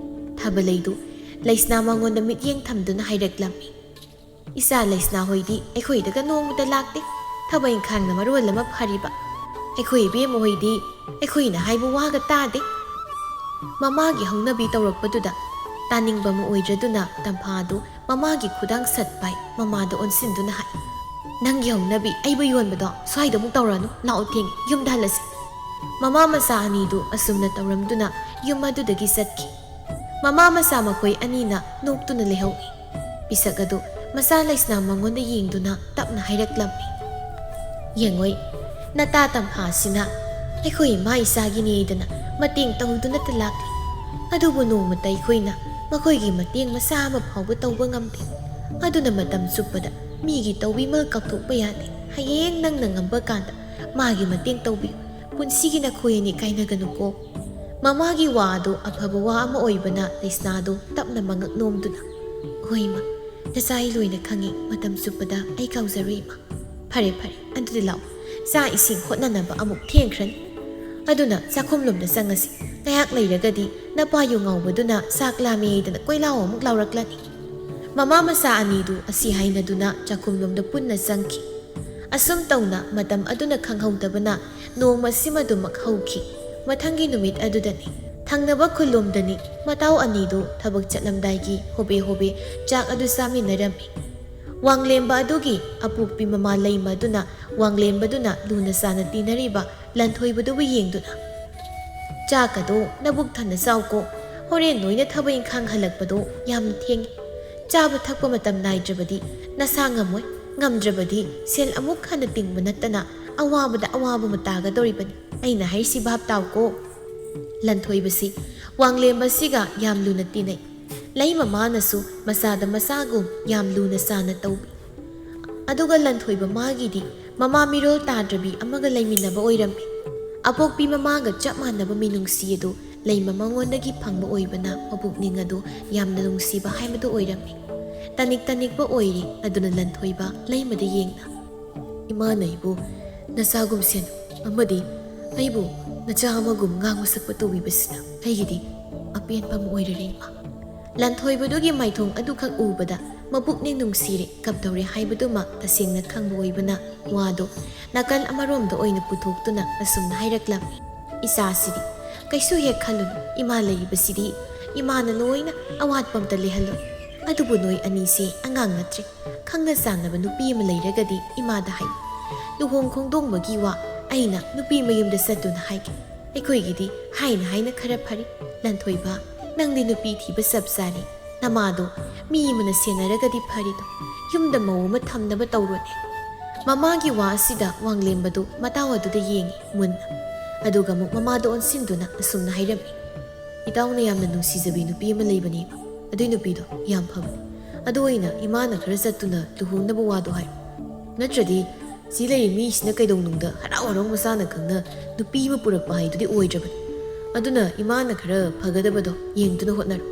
ꯊꯥꯕꯂꯩꯗꯨ ꯂꯩꯁꯅꯥ ꯃꯉꯣꯟꯗ ꯃꯤꯠꯌꯦꯡ ꯊꯝꯗꯨꯅ ꯍꯥꯏꯔꯛꯂꯝꯃꯤ꯫ "ꯏꯆꯥ ꯂꯩꯁꯅꯥ ꯍꯣꯏꯗꯤ ꯑꯩꯈꯣꯏꯗꯒ ꯅꯣꯡꯃꯇ ꯂꯥꯛꯇꯦ꯫ ꯊꯕꯛ ꯏꯪꯈꯥꯡꯅ ꯃꯔꯣꯜ ꯑꯃ ꯐꯔꯤꯕ꯫ ꯑꯩꯈꯣꯏ ꯏꯕꯦꯝꯃ ꯍꯣꯏꯗꯤ ꯑꯩꯈꯣꯏꯅ ꯍꯥꯏꯕ ꯋꯥꯒ ꯇꯥꯗꯦ꯫" ꯃꯃꯥꯒꯤ ꯍꯧꯅꯕꯤ ꯇꯧꯔꯛꯄꯗꯨꯗ ꯇꯥꯅꯤꯡꯕ ꯑꯃ ꯑꯣꯏꯗ꯭ꯔꯗꯨꯅ ꯇꯝꯐꯥꯗꯨ ꯃꯃꯥꯒꯤ ꯈꯨꯗꯥꯡ ꯁꯠ ꯄꯥꯏ ꯃꯃꯥꯗ ꯑꯣꯟꯁꯤꯟꯗꯨꯅ ꯍꯥꯏ, "ꯅꯪꯒꯤ ꯍꯧꯅꯕꯤ ꯑꯩꯕꯨ ꯌꯣꯟꯕꯗꯣ ꯁ꯭ꯋꯥꯏꯗ ꯑꯃꯨꯛ ꯇꯧꯔꯅꯨ, ꯂꯥꯛꯑꯣ ꯊꯦꯡꯉꯦ, ꯌꯨꯝꯗ ꯍꯜꯂꯁꯤ꯫" ꯃꯃꯥ ꯃꯆꯥ ꯑꯅꯤꯗꯨ ꯑꯁꯨꯝꯅ ꯇꯧꯔꯝꯗꯨꯅ ꯌꯨꯝ ꯑꯗꯨꯗꯒꯤ ꯆꯠꯈꯤ꯫ ꯃꯃꯥ ꯃꯆꯥ ꯃꯈꯣꯏ ꯑꯅꯤꯅ ꯅꯣꯛꯇꯨꯅ ꯂꯩꯍꯧꯏ꯫ ꯄꯤꯁꯛ ꯑꯗꯨ ꯃꯆꯥ ꯂꯩꯁꯅꯥ ꯃꯉꯣꯟꯗ ꯌꯦꯡꯗꯨꯅ ꯇꯞꯅ ꯍꯥꯏꯔꯛꯂꯝꯃꯤ, "ꯌꯦꯡꯉꯣꯏ, ꯅꯇꯥ ꯇꯝꯐꯥꯁꯤꯅ ꯑꯩꯈꯣꯏ ꯏꯃꯥ ꯏꯆꯥꯒꯤꯅꯦꯗꯅ ꯃꯇꯦꯡ ꯇꯧꯗꯨꯅꯇ ꯂꯥꯛꯂꯤ꯫ ꯑꯗꯨꯕꯨ ꯅꯣꯡꯃꯇ ꯑꯩꯈꯣꯏꯅ ꯃꯈꯣꯏꯒꯤ ꯃꯇꯦꯡ ꯃꯆꯥ ꯑꯃ ꯐꯥꯎꯕ ꯇꯧꯕ ꯉꯝꯗꯦ꯫ ꯑꯗꯨꯅ ꯃꯇꯝ ꯆꯨꯞꯄꯗ ꯃꯤꯒꯤ ꯇꯧꯕꯤꯃꯜ ꯀꯥꯎꯊꯣꯛꯄ ꯌꯥꯗꯦ꯫ ꯍꯌꯦꯡ ꯅꯪꯅ ꯉꯝꯕ ꯀꯥꯟꯗ ꯃꯥꯒꯤ ꯃꯇꯦꯡ ꯇꯧꯕꯤꯌꯨ꯫ ꯄꯨꯟꯁꯤꯒꯤ ꯅꯈꯣꯏ ꯑꯅꯤ ꯀꯥꯏꯅꯒꯅꯨꯀꯣ꯫" ꯃꯃꯥꯒꯤ ꯋꯥ ꯑꯗꯨ ꯑꯐꯕ ꯋꯥ ꯑꯃ ꯑꯣꯏꯕꯅ ꯂꯩꯁꯅꯥꯗꯨ ꯇꯞꯅ ꯃꯉꯛ ꯅꯣꯝꯗꯨꯅ, "ꯍꯣꯏ ꯏꯃꯥ, ꯅꯆꯥ ꯑꯩ ꯂꯣꯏꯅ ꯈꯪꯏ, ꯃꯇꯝ ꯆꯨꯞꯄꯗ ꯑꯩ ꯀꯥꯎꯖꯔꯣꯏ ꯏꯃꯥ꯫ ꯐꯔꯦ ꯐꯔꯦ, ꯑꯗꯨꯗꯤ ꯂꯥꯛꯑꯣ, ꯆꯥꯛ ꯏꯁꯤꯡ ꯍꯣꯠꯅꯅꯕ ꯑꯃꯨꯛ ꯊꯦꯡꯈ꯭ꯔꯅꯤ꯫ ꯑꯗꯨꯅ ꯆꯥꯛꯈꯨꯝꯂꯣꯝꯗ ꯆꯪꯉꯁꯤ, ꯉꯥꯏꯍꯥꯛ ꯂꯩꯔꯒꯗꯤ ꯅꯄꯥ ꯌꯨ ꯉꯥꯎꯕꯗꯨꯅ ꯆꯥꯛ ꯂꯥꯝꯃꯦ ꯍꯥꯏꯗꯅ ꯀꯣꯏꯂꯥꯎ ꯑꯃꯨꯛ ꯂꯥꯎꯔꯛꯂꯅꯤ꯫" ꯃꯃꯥ ꯃꯆꯥ ꯑꯅꯤꯗꯨ ꯑꯁꯤ ꯍꯥꯏꯅꯗꯨꯅ ꯆꯥꯛꯈꯨꯝꯂꯣꯝꯗ ꯄꯨꯟꯅ ꯆꯪꯈꯤ꯫ ꯑꯁꯨꯝ ꯇꯧꯅ ꯃꯇꯝ ꯑꯗꯨꯅ ꯈꯪꯍꯧꯗꯕꯅ ꯅꯣꯡꯃ ꯑꯁꯤꯃꯗꯨꯃꯛ ꯍꯧꯈꯤ꯫ ꯃꯊꯪꯒꯤ ꯅꯨꯃꯤꯠ ꯑꯗꯨꯗꯅꯤ, ꯊꯪꯅꯕ ꯈꯨꯜꯂꯣꯝꯗꯅꯤ ꯃꯇꯥꯎ ꯑꯅꯤꯗꯨ ꯊꯕꯛ ꯆꯠꯂꯝꯗꯥꯏꯒꯤ ꯍꯣꯕꯦ ꯍꯣꯕꯦ ꯆꯥꯛ ꯑꯗꯨ ꯆꯥꯃꯤꯟꯅꯔꯝꯃꯤ꯫ ꯋꯥꯡꯂꯦꯝꯕ ꯑꯗꯨꯒꯤ ꯑꯄꯣꯛꯄꯤ ꯃꯃꯥ ꯂꯩꯃ ꯑꯗꯨꯅ ꯋꯥꯡꯂꯦꯝꯕꯗꯨꯅ ꯂꯨꯅ ꯆꯥꯟꯅ ꯇꯤꯟꯅꯔꯤꯕ ꯂꯟꯊꯣꯏꯕꯗꯨꯕꯨ ꯌꯦꯡꯗꯨꯅ, "ꯆꯥꯛꯀꯗꯣ ꯅꯕꯨꯛ ꯊꯟꯅ ꯆꯥꯎꯀꯣ꯫ ꯍꯣꯔꯦꯟ ꯅꯣꯏꯅ ꯊꯕꯛ ꯏꯪꯈꯥꯡ ꯍꯜꯂꯛꯄꯗꯣ ꯌꯥꯝ ꯊꯦꯡꯉꯤ꯫ ꯆꯥꯕ ꯊꯛꯄ ꯃꯇꯝ ꯅꯥꯏꯗ꯭ꯔꯕꯗꯤ ꯅꯁꯥ ꯉꯝꯃꯣꯏ꯫ ꯉꯝꯗ꯭ꯔꯕꯗꯤ ꯁꯦꯜ ꯑꯃꯨꯛ ꯍꯟꯅ ꯇꯤꯡꯕ ꯅꯠꯇꯅ ꯑꯋꯥꯕꯗ ꯑꯋꯥꯕ ꯑꯃ ꯇꯥꯒꯗꯧꯔꯤꯕꯅꯤ꯫ ꯑꯩꯅ ꯍꯥꯏꯔꯤꯁꯤ ꯚꯥꯞ ꯇꯥꯎꯀꯣ꯫" ꯂꯟꯊꯣꯏꯕꯁꯤ ꯋꯥꯡꯂꯦꯝꯕꯁꯤꯒ ꯌꯥꯝ ꯂꯨꯅ ꯇꯤꯟꯅꯩ꯫ ꯂꯩ ꯃꯃꯥꯅꯁꯨ ꯃꯆꯥꯗ ꯃꯆꯥꯒꯨꯝ ꯌꯥꯝ ꯂꯨꯅ ꯆꯥꯟꯅ ꯇꯧꯕꯤ꯫ ꯑꯗꯨꯒ ꯂꯟꯊꯣꯏꯕ ꯃꯥꯒꯤꯗꯤ ꯃꯃꯥ ꯃꯤꯔꯣꯜ ꯇꯥꯗ꯭ꯔꯕꯤ ꯑꯃꯒ ꯂꯩꯃꯤꯟꯅꯕ ꯑꯣꯏꯔꯝꯃꯤ꯫ ꯑꯄꯣꯛꯄꯤ ꯃꯃꯥꯒ ꯆꯞ ꯃꯥꯟꯅꯕ ꯃꯤꯅꯨꯡꯁꯤ ꯑꯗꯨ ꯂꯩꯃ ꯃꯉꯣꯟꯗꯒꯤ ꯐꯪꯕ ꯑꯣꯏꯕꯅ ꯃꯄꯨꯛꯅꯤꯡ ꯑꯗꯨ ꯌꯥꯝꯅ ꯅꯨꯡꯁꯤꯕ ꯍꯥꯏꯕꯗꯨ ꯑꯣꯏꯔꯝꯃꯤ꯫ ꯇꯅꯤꯛ ꯇꯅꯤꯛꯄ ꯑꯣꯏꯔꯤ ꯑꯗꯨꯅ ꯂꯟꯊꯣꯏꯕ ꯂꯩꯃꯗ ꯌꯦꯡꯅ, "ꯏꯃꯥꯅ ꯑꯩꯕꯨ ꯅꯆꯥꯒꯨꯝ ꯁꯦꯟꯅ ꯑꯃꯗꯤ ꯑꯩꯕꯨ ꯅꯆꯥ ꯑꯃꯒꯨꯝ ꯉꯥꯡꯕ ꯁꯛꯄ ꯇꯧꯕꯤꯕꯁꯤꯅ ꯑꯩꯒꯤꯗꯤ ꯑꯄꯦꯟꯕ ꯑꯃ ꯑꯣꯏꯔꯔꯦ, ꯏꯃꯥ꯫" ꯂꯟꯊꯣꯏꯕꯗꯨꯒꯤ ꯃꯥꯏꯊꯣꯡ ꯑꯗꯨꯈꯛ ꯎꯕꯗ ꯃꯄꯨꯛꯅꯤꯡ ꯅꯨꯡꯁꯤꯔꯦ, ꯀꯞꯇꯧꯔꯦ ꯍꯥꯏꯕꯗꯨꯃ ꯇꯁꯦꯡꯅ ꯈꯪꯕ ꯑꯣꯏꯕꯅ ꯋꯥꯗꯨ ꯅꯥꯀꯜ ꯑꯃꯔꯣꯝꯗ ꯑꯣꯏꯅ ꯄꯨꯊꯣꯛꯇꯨꯅ ꯑꯁꯨꯝꯅ ꯍꯥꯏꯔꯛꯂꯝꯃꯤ, "ꯏꯆꯥꯁꯤꯗꯤ ꯀꯩꯁꯨ ꯍꯦꯛ ꯈꯜꯂꯨꯅꯨ, ꯏꯃꯥ ꯂꯩꯔꯤꯕꯁꯤꯗꯤ ꯏꯃꯥꯅ ꯂꯣꯏꯅ ꯑꯋꯥꯠꯄ ꯑꯝꯇ ꯂꯩꯍꯜꯂꯣꯏ꯫ ꯑꯗꯨꯕꯨ ꯅꯣꯏ ꯑꯅꯤꯁꯦ ꯑꯉꯥꯡ ꯅꯠꯇ꯭ꯔꯦ꯫ ꯈꯪꯅ ꯆꯥꯟꯅꯕ ꯅꯨꯄꯤ ꯑꯃ ꯂꯩꯔꯒꯗꯤ ꯏꯃꯥꯗ ꯍꯥꯏꯌꯨ꯫ ꯂꯨꯍꯣꯡ ꯈꯣꯡꯗꯣꯡꯕꯒꯤ ꯋꯥ ꯑꯩꯅ ꯅꯨꯄꯤ ꯃꯌꯨꯝꯗ ꯆꯠꯇꯨꯅ ꯍꯥꯏꯒꯦ꯫ ꯑꯩꯈꯣꯏꯒꯤꯗꯤ ꯍꯥꯏꯅ ꯍꯥꯏꯅ ꯈꯔ ꯐꯔꯤ꯫ ꯂꯟꯊꯣꯏꯕ, ꯅꯪꯗꯤ ꯅꯨꯄꯤ ꯊꯤꯕ ꯆꯞ ꯆꯥꯔꯦ꯫ ꯅꯃꯥꯗꯣ ꯃꯤ ꯑꯃꯅ ꯁꯦꯟꯅꯔꯒꯗꯤ ꯐꯔꯤꯗꯣ꯫ ꯌꯨꯝꯗ ꯃꯧ ꯑꯃ ꯊꯝꯅꯕ ꯇꯧꯔꯣꯅꯦ꯫" ꯃꯃꯥꯒꯤ ꯋꯥ ꯑꯁꯤꯗ ꯋꯥꯡꯂꯦꯝꯕꯗꯨ ꯃꯇꯥꯎ ꯑꯗꯨꯗ ꯌꯦꯡꯉꯤ ꯃꯨꯟꯅ꯫ ꯑꯗꯨꯒ ꯑꯃꯨꯛ ꯃꯃꯥꯗ ꯑꯣꯟꯁꯤꯟꯗꯨꯅ ꯑꯁꯨꯝꯅ ꯍꯥꯏꯔꯝꯃꯤ, "ꯏꯇꯥꯎꯅ ꯌꯥꯝꯅ ꯅꯨꯡꯁꯤꯖꯕꯤ ꯅꯨꯄꯤ ꯑꯃ ꯂꯩꯕꯅꯦꯕ꯫ ꯑꯗꯨꯏ ꯅꯨꯄꯤꯗꯣ ꯌꯥꯝ ꯐꯕꯅꯤ꯫ ꯑꯗꯨ ꯑꯣꯏꯅ ꯏꯃꯥꯅ ꯈꯔ ꯆꯠꯇꯨꯅ ꯂꯨꯍꯣꯡꯅꯕ ꯋꯥꯗꯣ ꯍꯥꯏ꯫ ꯅꯠꯇ꯭ꯔꯗꯤ ꯁꯤ ꯂꯩꯔꯤ ꯃꯤꯁꯤꯅ ꯀꯩꯗꯧꯅꯨꯡꯗ ꯍꯔꯥꯎ ꯍꯔꯥꯎ ꯃꯁꯥꯅ ꯈꯪꯅ ꯅꯨꯄꯤ ꯑꯃ ꯄꯨꯔꯛꯄ ꯍꯥꯏꯗꯨꯗꯤ ꯑꯣꯏꯗ꯭ꯔꯕꯅꯤ꯫ ꯑꯗꯨꯅ ꯏꯃꯥꯅ ꯈꯔ ꯐꯒꯗꯕꯗꯣ ꯌꯦꯡꯗꯨꯅ ꯍꯣꯠꯅꯔꯣ꯫"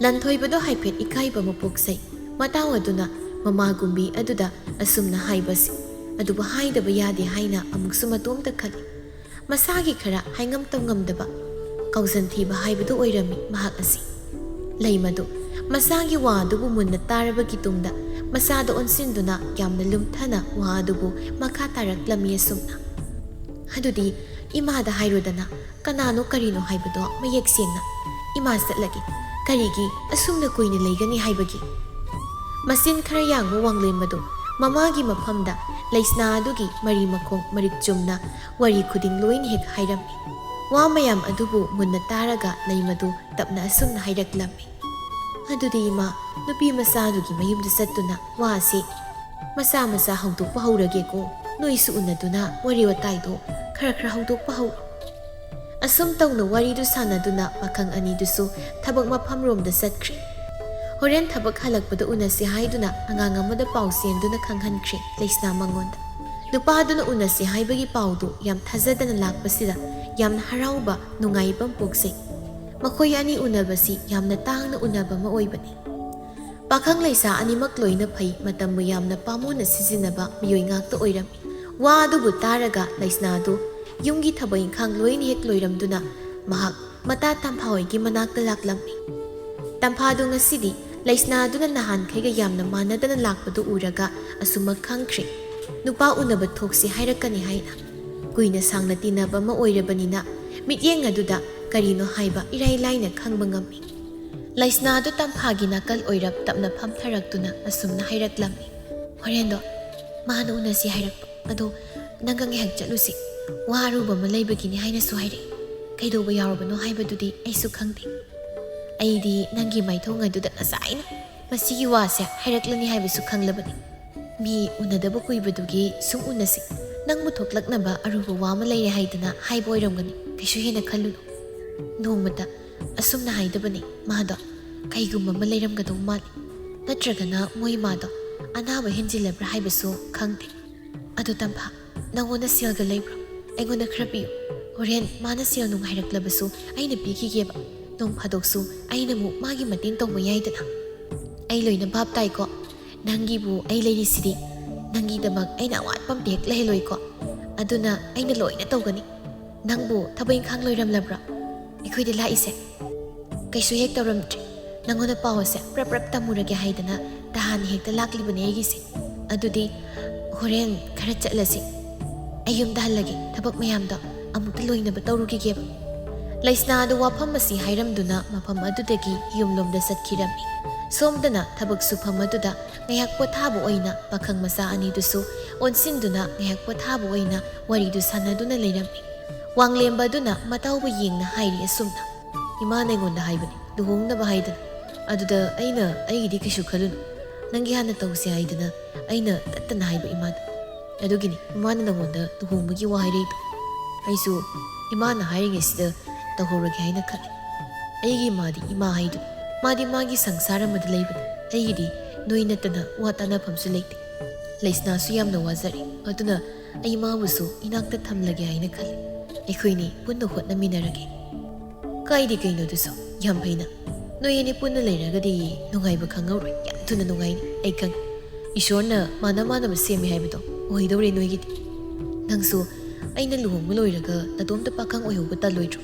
ꯂꯟꯊꯣꯏꯕꯗꯣ ꯍꯥꯏꯐꯦꯠ ꯏꯀꯥꯏꯕ ꯑꯃ ꯄꯣꯛꯆꯩ꯫ ꯃꯇꯥꯎ ꯑꯗꯨꯅ ꯃꯃꯥꯒꯨꯝꯕꯤ ꯑꯗꯨꯗ ꯑꯁꯨꯝꯅ ꯍꯥꯏꯕꯁꯤ, ꯑꯗꯨꯕꯨ ꯍꯥꯏꯗꯕ ꯌꯥꯗꯦ ꯍꯥꯏꯅ ꯑꯃꯨꯛꯁꯨ ꯃꯇꯣꯝꯇ ꯈꯜꯂꯤ꯫ ꯃꯁꯥꯒꯤ ꯈꯔ ꯍꯥꯏꯉꯝ ꯇꯧꯉꯝꯗꯕ, ꯀꯥꯎꯖꯟ ꯊꯤꯕ ꯍꯥꯏꯕꯗꯨ ꯑꯣꯏꯔꯝꯃꯤ ꯃꯍꯥꯛ ꯑꯁꯤ꯫ ꯂꯩꯃꯗꯨ ꯃꯁꯥꯒꯤ ꯋꯥ ꯑꯗꯨꯕꯨ ꯃꯨꯟꯅ ꯇꯥꯔꯕꯒꯤ ꯇꯨꯡꯗ ꯃꯆꯥꯗ ꯑꯣꯟꯁꯤꯟꯗꯨꯅ ꯌꯥꯝꯅ ꯂꯨꯝꯊꯅ ꯋꯥ ꯑꯗꯨꯕꯨ ꯃꯈꯥ ꯇꯥꯔꯛꯂꯝꯃꯤ ꯑꯁꯨꯝꯅ, "ꯑꯗꯨꯗꯤ ꯏꯃꯥꯗ ꯍꯥꯏꯔꯣꯗꯅ, ꯀꯅꯥꯅꯣ ꯀꯔꯤꯅꯣ ꯍꯥꯏꯕꯗꯣ ꯃꯌꯦꯛ ꯁꯦꯡꯅ꯫ ꯏꯃꯥ ꯆꯠꯂꯒꯦ꯫ ꯀꯔꯤꯒꯤ ꯑꯁꯨꯝꯅ ꯀꯨꯏꯅ ꯂꯩꯒꯅꯤ ꯍꯥꯏꯕꯒꯤ?" ꯃꯆꯤꯟ ꯈꯔ ꯌꯥꯡꯕ ꯋꯥꯡꯂꯦꯝꯕꯗꯨ ꯃꯃꯥꯒꯤ ꯃꯐꯝꯗ ꯂꯩꯁꯅꯥ ꯑꯗꯨꯒꯤ ꯃꯔꯤ ꯃꯈꯣꯡ ꯃꯔꯤꯛ ꯆꯨꯝꯅ ꯋꯥꯔꯤ ꯈꯨꯗꯤꯡ ꯂꯣꯏꯅ ꯍꯦꯛ ꯍꯥꯏꯔꯝꯃꯤ꯫ ꯋꯥ ꯃꯌꯥꯝ ꯑꯗꯨꯕꯨ ꯃꯨꯟꯅ ꯇꯥꯔꯒ ꯂꯩꯃꯗꯨ ꯇꯞꯅ ꯑꯁꯨꯝꯅ ꯍꯥꯏꯔꯛꯂꯝꯃꯤ꯫ ꯑꯗꯨꯗꯤ ꯏꯃꯥ, ꯅꯨꯄꯤ ꯃꯆꯥꯗꯨꯒꯤ ꯃꯌꯨꯝꯗ ꯆꯠꯇꯨꯅ ꯋꯥꯁꯤ ꯃꯆꯥ ꯃꯆꯥ ꯍꯧꯗꯣꯛꯄ ꯍꯧꯔꯒꯦꯀꯣ꯫ ꯅꯣꯏꯁꯨ ꯎꯅꯗꯨꯅ ꯋꯥꯔꯤ ꯋꯥꯇꯥꯏꯗꯣ ꯈꯔ ꯈꯔ ꯍꯧꯗꯣꯛꯄ ꯍꯧꯔꯣ꯫ ꯑꯁꯨꯝ ꯇꯧꯅ ꯋꯥꯔꯤꯗꯨ ꯁꯥꯟꯅꯗꯨꯅ ꯄꯥꯈꯪ ꯑꯅꯤꯗꯨꯁꯨ ꯊꯕꯛ ꯃꯐꯝꯔꯣꯝꯗ ꯆꯠꯈ꯭ꯔꯦ꯫ ꯍꯣꯔꯦꯟ ꯊꯕꯛ ꯍꯜꯂꯛꯄꯗ ꯎꯅꯁꯤ ꯍꯥꯏꯗꯨꯅ ꯑꯉꯥꯡ ꯑꯃꯗ ꯄꯥꯎ ꯆꯦꯟꯗꯨꯅ ꯈꯪꯍꯟꯈ꯭ꯔꯦ ꯂꯩꯁꯅꯥ ꯃꯉꯣꯟꯗ꯫ ꯅꯨꯄꯥꯗꯨꯅ ꯎꯅꯁꯤ ꯍꯥꯏꯕꯒꯤ ꯄꯥꯎꯗꯨ ꯌꯥꯝ ꯊꯥꯖꯗꯅ ꯂꯥꯛꯄꯁꯤꯗ ꯌꯥꯝꯅ ꯍꯔꯥꯎꯕ, ꯅꯨꯡꯉꯥꯏꯕ ꯑꯃ ꯄꯣꯛꯆꯩ꯫ ꯃꯈꯣꯏ ꯑꯅꯤ ꯎꯅꯕꯁꯤ ꯌꯥꯝꯅ ꯇꯥꯡꯅ ꯎꯅꯕ ꯑꯃ ꯑꯣꯏꯕꯅꯤ꯫ ꯄꯥꯈꯪ ꯂꯩꯁꯥ ꯑꯅꯤꯃꯛ ꯂꯣꯏꯅ ꯐꯩ, ꯃꯇꯝꯕꯨ ꯌꯥꯝꯅ ꯄꯥꯝꯃꯨꯅ ꯁꯤꯖꯤꯟꯅꯕ ꯃꯤꯑꯣꯏ ꯉꯥꯛꯇ ꯑꯣꯏꯔꯝꯃꯤ꯫ ꯋꯥ ꯑꯗꯨꯕꯨ ꯇꯥꯔꯒ ꯂꯩꯁꯅꯥꯗꯨ ꯌꯨꯝꯒꯤ ꯊꯕꯛ ꯏꯪꯈꯥꯡ ꯂꯣꯏꯅ ꯍꯦꯛ ꯂꯣꯏꯔꯝꯗꯨꯅ ꯃꯍꯥꯛ ꯃꯇꯥ ꯇꯝꯐꯥ ꯍꯣꯏꯒꯤ ꯃꯅꯥꯛꯇ ꯂꯥꯛꯂꯝꯃꯤ꯫ ꯇꯝꯐꯥꯗꯨ ꯉꯁꯤꯗꯤ ꯂꯩꯁꯅꯥꯗꯨꯅ ꯅꯍꯥꯟꯈꯩꯒ ꯌꯥꯝꯅ ꯃꯥꯟꯅꯗꯅ ꯂꯥꯛꯄꯗꯨ ꯎꯔꯒ ꯑꯁꯨꯃꯛ ꯈꯪꯈ꯭ꯔꯦ, ꯅꯨꯄꯥ ꯎꯅꯕ ꯊꯣꯛꯁꯤ ꯍꯥꯏꯔꯛꯀꯅꯤ ꯍꯥꯏꯅ꯫ ꯀꯨꯏꯅ ꯁꯥꯡꯅ ꯇꯤꯟꯅꯕ ꯑꯃ ꯑꯣꯏꯔꯕꯅꯤꯅ ꯃꯤꯠꯌꯦꯡ ꯑꯗꯨꯗ ꯀꯔꯤꯅꯣ ꯍꯥꯏꯕ ꯏꯔꯥꯏ ꯂꯥꯏꯅ ꯈꯪꯕ ꯉꯝꯃꯤ꯫ ꯂꯩꯁꯅꯥꯗꯨ ꯇꯝꯐꯥꯒꯤ ꯅꯥꯀꯜ ꯑꯣꯏꯔꯞ ꯇꯞꯅ ꯐꯝꯊꯔꯛꯇꯨꯅ ꯑꯁꯨꯝꯅ ꯍꯥꯏꯔꯛꯂꯝꯃꯤ, "ꯍꯣꯔꯦꯟꯗꯣ ꯃꯥꯅ ꯎꯅꯁꯤ ꯍꯥꯏꯔꯛꯄ ꯑꯗꯣ ꯅꯪꯒ ꯉꯥꯏꯍꯥꯛ ꯆꯠꯂꯨꯁꯤ꯫ ꯋꯥ ꯑꯔꯨꯕ ꯑꯃ ꯂꯩꯕꯒꯤꯅꯤ ꯍꯥꯏꯅꯁꯨ ꯍꯥꯏꯔꯛꯏ꯫ ꯀꯩꯗꯧꯕ ꯌꯥꯎꯔꯕꯅꯣ ꯍꯥꯏꯕꯗꯨꯗꯤ ꯑꯩꯁꯨ ꯈꯪꯗꯦ꯫ ꯑꯩꯗꯤ ꯅꯪꯒꯤ ꯃꯥꯏꯊꯣꯡ ꯑꯗꯨꯗ ꯉꯁꯥꯏꯅ ꯃꯁꯤꯒꯤ ꯋꯥꯁꯦ ꯍꯥꯏꯔꯛꯂꯅꯤ ꯍꯥꯏꯕꯁꯨ ꯈꯪꯂꯕꯅꯤ꯫ ꯃꯤ ꯎꯅꯗꯕ ꯀꯨꯏꯕꯗꯨꯒꯤ ꯁꯨꯝ ꯎꯅꯁꯤ꯫ ꯅꯪꯕꯨ ꯊꯣꯛꯂꯛꯅꯕ ꯑꯔꯨꯕ ꯋꯥ ꯑꯃ ꯂꯩꯔꯦ ꯍꯥꯏꯗꯅ ꯍꯥꯏꯕ ꯑꯣꯏꯔꯝꯒꯅꯤ꯫ ꯀꯩꯁꯨ ꯍꯦꯟꯅ ꯈꯜꯂꯨꯅꯨ꯫ ꯅꯣꯡꯃꯇ ꯑꯁꯨꯝꯅ ꯍꯥꯏꯗꯕꯅꯤ ꯃꯥꯗꯣ꯫ ꯀꯩꯒꯨꯝꯕ ꯑꯃ ꯂꯩꯔꯝꯒꯗꯧ ꯃꯥꯜꯂꯤ꯫ ꯅꯠꯇ꯭ꯔꯒꯅ ꯃꯣꯏ ꯃꯥꯗꯣ ꯑꯅꯥꯕ ꯍꯦꯟꯖꯤꯜꯂꯕ꯭ꯔꯥ ꯍꯥꯏꯕꯁꯨ ꯈꯪꯗꯦ꯫ ꯑꯗꯣ ꯇꯝꯐꯥ, ꯅꯪꯉꯣꯟꯗ ꯁꯦꯜꯒ ꯂꯩꯕ꯭ꯔꯣ? ꯑꯩꯉꯣꯟꯗ ꯈꯔ ꯄꯤꯌꯨ꯫ ꯍꯣꯔꯦꯟ ꯃꯥꯅ ꯁꯦꯜ ꯅꯨꯡ ꯍꯥꯏꯔꯛꯂꯕꯁꯨ ꯑꯩꯅ ꯄꯤꯈꯤꯒꯦꯕ꯫ ꯅꯣꯡ ꯐꯥꯗꯣꯛꯁꯨ ꯑꯩꯅ ꯑꯃꯨꯛ ꯃꯥꯒꯤ ꯃꯇꯦꯡ ꯇꯧꯕ ꯌꯥꯏꯗꯅ꯫ ꯑꯩ ꯂꯣꯏꯅ ꯚꯥꯞ ꯇꯥꯏꯀꯣ꯫ ꯅꯪꯒꯤꯕꯨ ꯑꯩ ꯂꯩꯔꯤꯁꯤꯗꯤ꯫ ꯅꯪꯒꯤꯗꯃꯛ ꯑꯩꯅ ꯑꯋꯥꯠꯄ ꯑꯝꯇ ꯍꯦꯛ ꯂꯩꯍꯜꯂꯣꯏꯀꯣ꯫ ꯑꯗꯨꯅ ꯑꯩꯅ ꯂꯣꯏꯅ ꯇꯧꯒꯅꯤ꯫ ꯅꯪꯕꯨ ꯊꯕꯛ ꯏꯪꯈꯥꯡ ꯂꯣꯏꯔꯝꯂꯕ꯭ꯔꯣ? ꯑꯩꯈꯣꯏꯗ ꯂꯥꯛꯏꯁꯦ ꯀꯩꯁꯨ ꯍꯦꯛ ꯇꯧꯔꯝꯗ꯭ꯔꯤ꯫ ꯅꯪꯉꯣꯟꯗ ꯄꯥꯎ ꯑꯁꯦ ꯄ꯭ꯔꯞ ꯄ꯭ꯔꯞ ꯇꯝꯃꯨꯔꯒꯦ ꯍꯥꯏꯗꯅ ꯇꯍꯥꯟꯅ ꯍꯦꯛꯇ ꯂꯥꯛꯂꯤꯕꯅꯦ ꯑꯩꯒꯤꯁꯦ꯫ ꯑꯗꯨꯗꯤ ꯍꯣꯔꯦꯟ ꯈꯔ ꯆꯠꯂꯁꯤ꯫ ꯑꯩ ꯌꯨꯝꯗ ꯍꯜꯂꯒꯦ, ꯊꯕꯛ ꯃꯌꯥꯝꯗꯣ ꯑꯃꯨꯛꯇ ꯂꯣꯏꯅꯕ ꯇꯧꯔꯨꯈꯤꯒꯦꯕ꯫ ꯂꯩꯁꯅꯥ ꯑꯗꯨ ꯋꯥꯐꯝ ꯑꯁꯤ ꯍꯥꯏꯔꯝꯗꯨꯅ ꯃꯐꯝ ꯑꯗꯨꯗꯒꯤ ꯌꯨꯝꯂꯣꯝꯗ ꯆꯠꯈꯤꯔꯝꯃꯤ꯫ ꯁꯣꯝꯗꯅ ꯊꯕꯛ ꯁꯨꯐꯝ ꯑꯗꯨꯗ ꯉꯥꯏꯍꯥꯛ ꯄꯣꯊꯥꯕ ꯑꯣꯏꯅ ꯄꯥꯈꯪ ꯃꯆꯥ ꯑꯅꯤꯗꯨꯁꯨ ꯑꯣꯟꯁꯤꯟꯗꯨꯅ ꯉꯥꯏꯍꯥꯛ ꯄꯣꯊꯥꯕ ꯑꯣꯏꯅ ꯋꯥꯔꯤꯗꯨ ꯁꯥꯟꯅꯗꯨꯅ ꯂꯩꯔꯝꯃꯤ꯫ ꯋꯥꯡꯂꯦꯝꯕ ꯑꯗꯨꯅ ꯃꯇꯥꯎꯕꯨ ꯌꯦꯡꯅ ꯍꯥꯏꯔꯤ ꯑꯁꯨꯝꯅ, "ꯏꯃꯥꯅ ꯑꯩꯉꯣꯟꯗ ꯍꯥꯏꯕꯅꯤ ꯂꯨꯍꯣꯡꯅꯕ ꯍꯥꯏꯗꯅ꯫ ꯑꯗꯨꯗ ꯑꯩꯅ, 'ꯑꯩꯒꯤꯗꯤ ꯀꯩꯁꯨ ꯈꯜꯂꯨꯅꯨ, ꯅꯪꯒꯤ ꯍꯥꯟꯅ ꯇꯧꯁꯦ' ꯍꯥꯏꯗꯅ ꯑꯩꯅ ꯇꯠꯇꯅ ꯍꯥꯏꯕ ꯏꯃꯥꯗ꯫ ꯑꯗꯨꯒꯤꯅꯤ ꯏꯃꯥꯅ ꯅꯉꯣꯟꯗ ꯂꯨꯍꯣꯡꯕꯒꯤ ꯋꯥ ꯍꯥꯏꯔꯛꯏꯗꯣ꯫ ꯑꯩꯁꯨ ꯏꯃꯥꯅ ꯍꯥꯏꯔꯤꯉꯩꯁꯤꯗ ꯇꯧꯍꯧꯔꯒꯦ ꯍꯥꯏꯅ ꯈꯜꯂꯤ꯫ ꯑꯩꯒꯤ ꯏꯃꯥꯗꯤ ꯏꯃꯥ ꯍꯥꯏꯗꯨꯅꯤ꯫ ꯃꯥꯗꯤ ꯃꯥꯒꯤ ꯁꯪꯁꯥꯔ ꯑꯃꯗ ꯂꯩꯕꯅꯤ꯫ ꯑꯩꯒꯤꯗꯤ ꯅꯣꯏ ꯅꯠꯇꯅ ꯋꯥ ꯇꯥꯅꯐꯝꯁꯨ ꯂꯩꯇꯦ꯫ ꯂꯩꯁꯅꯥꯁꯨ ꯌꯥꯝꯅ ꯋꯥꯖꯔꯦ꯫ ꯑꯗꯨꯅ ꯑꯩ ꯃꯥꯕꯨꯁꯨ ꯏꯅꯥꯛꯇ ꯊꯝꯂꯒꯦ ꯍꯥꯏꯅ ꯈꯜꯂꯤ꯫ ꯑꯩꯈꯣꯏꯅꯤ ꯄꯨꯟꯅ ꯍꯣꯠꯅꯃꯤꯟꯅꯔꯒꯦ꯫" "ꯀꯥꯏꯗꯦ ꯀꯩꯅꯣꯗꯨꯁꯨ, ꯌꯥꯝ ꯐꯩꯅ꯫ ꯅꯣꯏ ꯑꯅꯤ ꯄꯨꯟꯅ ꯂꯩꯔꯒꯗꯤ ꯅꯨꯡꯉꯥꯏꯕ ꯈꯪꯍꯧꯔꯣꯏ꯫ ꯌꯥꯝ ꯊꯨꯅ ꯅꯨꯡꯉꯥꯏꯅꯤ, ꯑꯩ ꯈꯪꯉꯤ꯫ ꯏꯁꯣꯔꯅ ꯃꯥꯅ ꯃꯥꯟꯅꯕ ꯁꯦꯝꯃꯦ ꯍꯥꯏꯕꯗꯣ ꯑꯣꯏꯗꯧꯔꯦ ꯅꯣꯏꯒꯤꯗꯤ꯫ ꯅꯪꯁꯨ ꯑꯩꯅ ꯂꯨꯍꯣꯡꯕ ꯂꯣꯏꯔꯒ ꯅꯇꯣꯝꯇ ꯄꯥꯈꯪ ꯑꯣꯏꯍꯧꯕ ꯇꯜꯂꯣꯏꯗ꯭ꯔꯣ?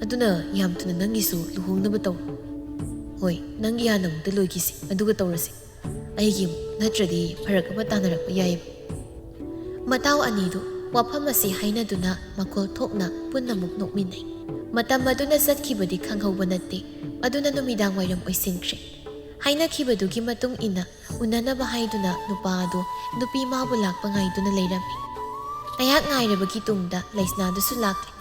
ꯑꯗꯨꯅ ꯌꯥꯝ ꯊꯨꯅ ꯅꯪꯒꯤꯁꯨ ꯂꯨꯍꯣꯡꯅꯕ ꯇꯧꯔꯣ꯫ ꯍꯣꯏ, ꯅꯪꯒꯤ ꯍꯥꯟꯅ ꯑꯃꯨꯛꯇ ꯂꯣꯏꯈꯤꯁꯤ, ꯑꯗꯨꯒ ꯇꯧꯔꯁꯤ꯫ ꯑꯩꯒꯤ ꯑꯃꯨꯛ, ꯅꯠꯇ꯭ꯔꯗꯤ ꯐꯔꯛ ꯑꯃ ꯇꯥꯅꯔꯛꯄ ꯌꯥꯏꯌꯦꯕ꯫" ꯃꯇꯥꯎ ꯑꯅꯤꯗꯨ ꯋꯥꯐꯝ ꯑꯁꯤ ꯍꯥꯏꯅꯗꯨꯅ ꯃꯈꯣꯜ ꯊꯣꯛꯅ ꯄꯨꯟꯅꯃꯨꯛ ꯅꯣꯛꯃꯤꯟꯅꯩ꯫ ꯃꯇꯝ ꯑꯗꯨꯅ ꯆꯠꯈꯤꯕꯗꯤ ꯈꯪꯍꯧꯕ ꯅꯠꯇꯦ꯫ ꯑꯗꯨꯅ ꯅꯨꯃꯤꯗꯥꯡ ꯋꯥꯏꯔꯝ ꯑꯣꯏꯁꯤꯟꯈ꯭ꯔꯦ꯫ ꯍꯥꯏꯅꯈꯤꯕꯗꯨꯒꯤ ꯃꯇꯨꯡ ꯏꯟꯅ ꯎꯅꯅꯕ ꯍꯥꯏꯗꯨꯅ ꯅꯨꯄꯥ ꯑꯗꯨ ꯅꯨꯄꯤ ꯃꯥꯕꯨ ꯂꯥꯛꯄ ꯉꯥꯏꯗꯨꯅ ꯂꯩꯔꯝꯃꯤ꯫ ꯉꯥꯏꯍꯥꯛ ꯉꯥꯏꯔꯕꯒꯤ ꯇꯨꯡꯗ ꯂꯩꯁꯅꯥꯗꯨꯁꯨ ꯂꯥꯛꯂꯦ꯫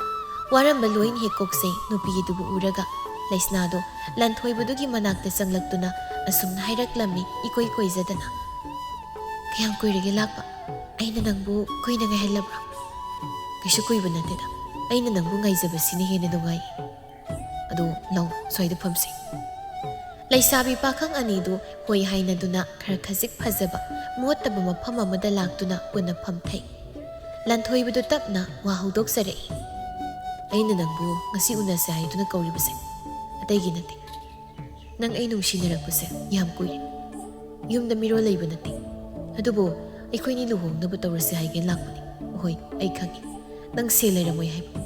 ꯋꯥꯔꯝꯕ ꯂꯣꯏꯅ ꯍꯦꯛ ꯀꯣꯛꯆꯩ ꯅꯨꯄꯤ ꯑꯗꯨꯕꯨ ꯎꯔꯒ꯫ ꯂꯩꯁꯅꯥꯗꯣ ꯂꯟꯊꯣꯏꯕꯗꯨꯒꯤ ꯃꯅꯥꯛꯇ ꯆꯪꯂꯛꯇꯨꯅ ꯑꯁꯨꯝꯅ ꯍꯥꯏꯔꯛꯂꯝꯃꯤ ꯏꯀꯣꯏ ꯀꯣꯏꯖꯗꯅ, "ꯀꯌꯥꯝ ꯀꯨꯏꯔꯒꯦ ꯂꯥꯛꯄ? ꯑꯩꯅ ꯅꯪꯕꯨ ꯀꯨꯏꯅ ꯉꯥꯏꯍꯜꯂꯕ꯭ꯔꯣ?" "ꯀꯩꯁꯨ ꯀꯨꯏꯕ ꯅꯠꯇꯦꯗ, ꯑꯩꯅ ꯅꯪꯕꯨ ꯉꯥꯏꯖꯕꯁꯤꯅ ꯍꯦꯟꯅ ꯅꯨꯡꯉꯥꯏ꯫ ꯑꯗꯣ ꯂꯥꯎ, ꯁ꯭ꯋꯥꯏꯗ ꯐꯝꯁꯤ꯫" ꯂꯩꯁꯥꯕꯤ ꯄꯥꯈꯪ ꯑꯅꯤꯗꯨ ꯍꯣꯏ ꯍꯥꯏꯅꯗꯨꯅ ꯈꯔ ꯈꯖꯤꯛ ꯐꯖꯕ ꯃꯣꯠꯇꯕ ꯃꯐꯝ ꯑꯃꯗ ꯂꯥꯛꯇꯨꯅ ꯄꯨꯟꯅ ꯐꯝꯊꯩ꯫ ꯂꯟꯊꯣꯏꯕꯗꯨ ꯇꯞꯅ ꯋꯥ ꯍꯧꯗꯣꯛꯆꯔꯛꯏ꯫ "ꯑꯩꯅ ꯅꯪꯕꯨ ꯉꯁꯤ ꯎꯅꯁꯦ ꯍꯥꯏꯗꯨꯅ ꯀꯧꯔꯤꯕꯁꯦ ꯑꯇꯩꯒꯤ ꯅꯠꯇꯦ꯫ ꯅꯪ ꯑꯩ ꯅꯨꯡꯁꯤꯅꯔꯛꯄꯁꯦ ꯌꯥꯝ ꯀꯨꯏꯔꯦ꯫ ꯌꯨꯝꯗ ꯃꯤꯔꯣꯜ ꯂꯩꯕ ꯅꯠꯇꯦ꯫ ꯑꯗꯨꯕꯨ ꯑꯩꯈꯣꯏꯅꯤ ꯂꯨꯍꯣꯡꯅꯕ ꯇꯧꯔꯁꯦ ꯍꯥꯏꯒꯦ ꯂꯥꯛꯄꯅꯤ꯫ ꯍꯣꯏ, ꯑꯩ ꯈꯪꯉꯤ ꯅꯪ ꯁꯦꯜ ꯂꯩꯔꯝꯃꯣꯏ ꯍꯥꯏꯕ꯫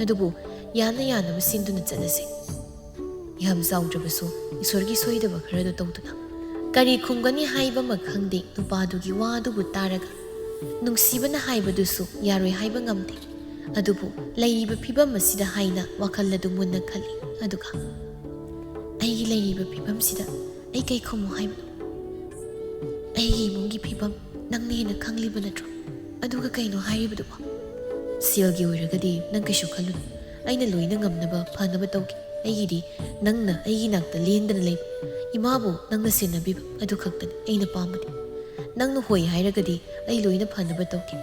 ꯑꯗꯨꯕꯨ ꯌꯥꯅ ꯌꯥꯅꯕ ꯁꯤꯟꯗꯨꯅ ꯆꯠꯂꯁꯦ꯫ ꯌꯥꯝ ꯆꯥꯎꯗ꯭ꯔꯕꯁꯨ ꯏꯁꯣꯔꯒꯤ ꯁꯣꯏꯗꯕ ꯈꯔꯗꯣ ꯇꯧꯗꯨꯅ꯫" ꯀꯔꯤ ꯈꯨꯝꯒꯅꯤ ꯍꯥꯏꯕ ꯑꯃ ꯈꯪꯗꯦ ꯅꯨꯄꯥꯗꯨꯒꯤ ꯋꯥꯗꯨꯕꯨ ꯇꯥꯔꯒ꯫ ꯅꯨꯡꯁꯤꯕꯅ ꯍꯥꯏꯕꯗꯨꯁꯨ ꯌꯥꯔꯣꯏ ꯍꯥꯏꯕ ꯉꯝꯗꯦ꯫ ꯑꯗꯨꯕꯨ ꯂꯩꯔꯤꯕ ꯐꯤꯕꯝ ꯑꯁꯤꯗ ꯍꯥꯏꯅ ꯋꯥꯈꯜ ꯑꯗꯨ ꯃꯨꯟꯅ ꯈꯜꯂꯤ꯫ ꯑꯗꯨꯒ, "ꯑꯩꯒꯤ ꯂꯩꯔꯤꯕ ꯐꯤꯕꯝꯁꯤꯗ ꯑꯩ ꯀꯩ ꯈꯨꯝꯃꯨ ꯍꯥꯏꯕꯅꯣ? ꯑꯩꯒꯤ ꯏꯃꯨꯡꯒꯤ ꯐꯤꯕꯝ ꯅꯪꯅ ꯍꯦꯟꯅ ꯈꯪꯂꯤꯕ ꯅꯠꯇ꯭ꯔꯣ? ꯑꯗꯨꯒ ꯀꯩꯅꯣ ꯍꯥꯏꯔꯤꯕꯗꯨꯕꯣ? "ꯁꯦꯜꯒꯤ ꯑꯣꯏꯔꯒꯗꯤ ꯅꯪ ꯀꯩꯁꯨ ꯈꯜꯂꯨꯅꯨ꯫ ꯑꯩꯅ ꯂꯣꯏꯅ ꯉꯝꯅꯕ ꯐꯅꯕ ꯇꯧꯒꯦ꯫ ꯑꯩꯒꯤꯗꯤ ꯅꯪꯅ ꯑꯩꯒꯤ ꯅꯥꯛꯇ ꯂꯦꯡꯗꯅ ꯂꯩꯕ, ꯏꯃꯥꯕꯨ ꯅꯪꯅ ꯁꯦꯟꯅꯕꯤꯕ ꯑꯗꯨ ꯈꯛꯇꯅꯤ ꯑꯩꯅ ꯄꯥꯝꯕꯗꯤ꯫ ꯅꯪꯅ ꯍꯣꯏ ꯍꯥꯏꯔꯒꯗꯤ ꯑꯩ ꯂꯣꯏꯅ ꯐꯅꯕ ꯇꯧꯒꯦ꯫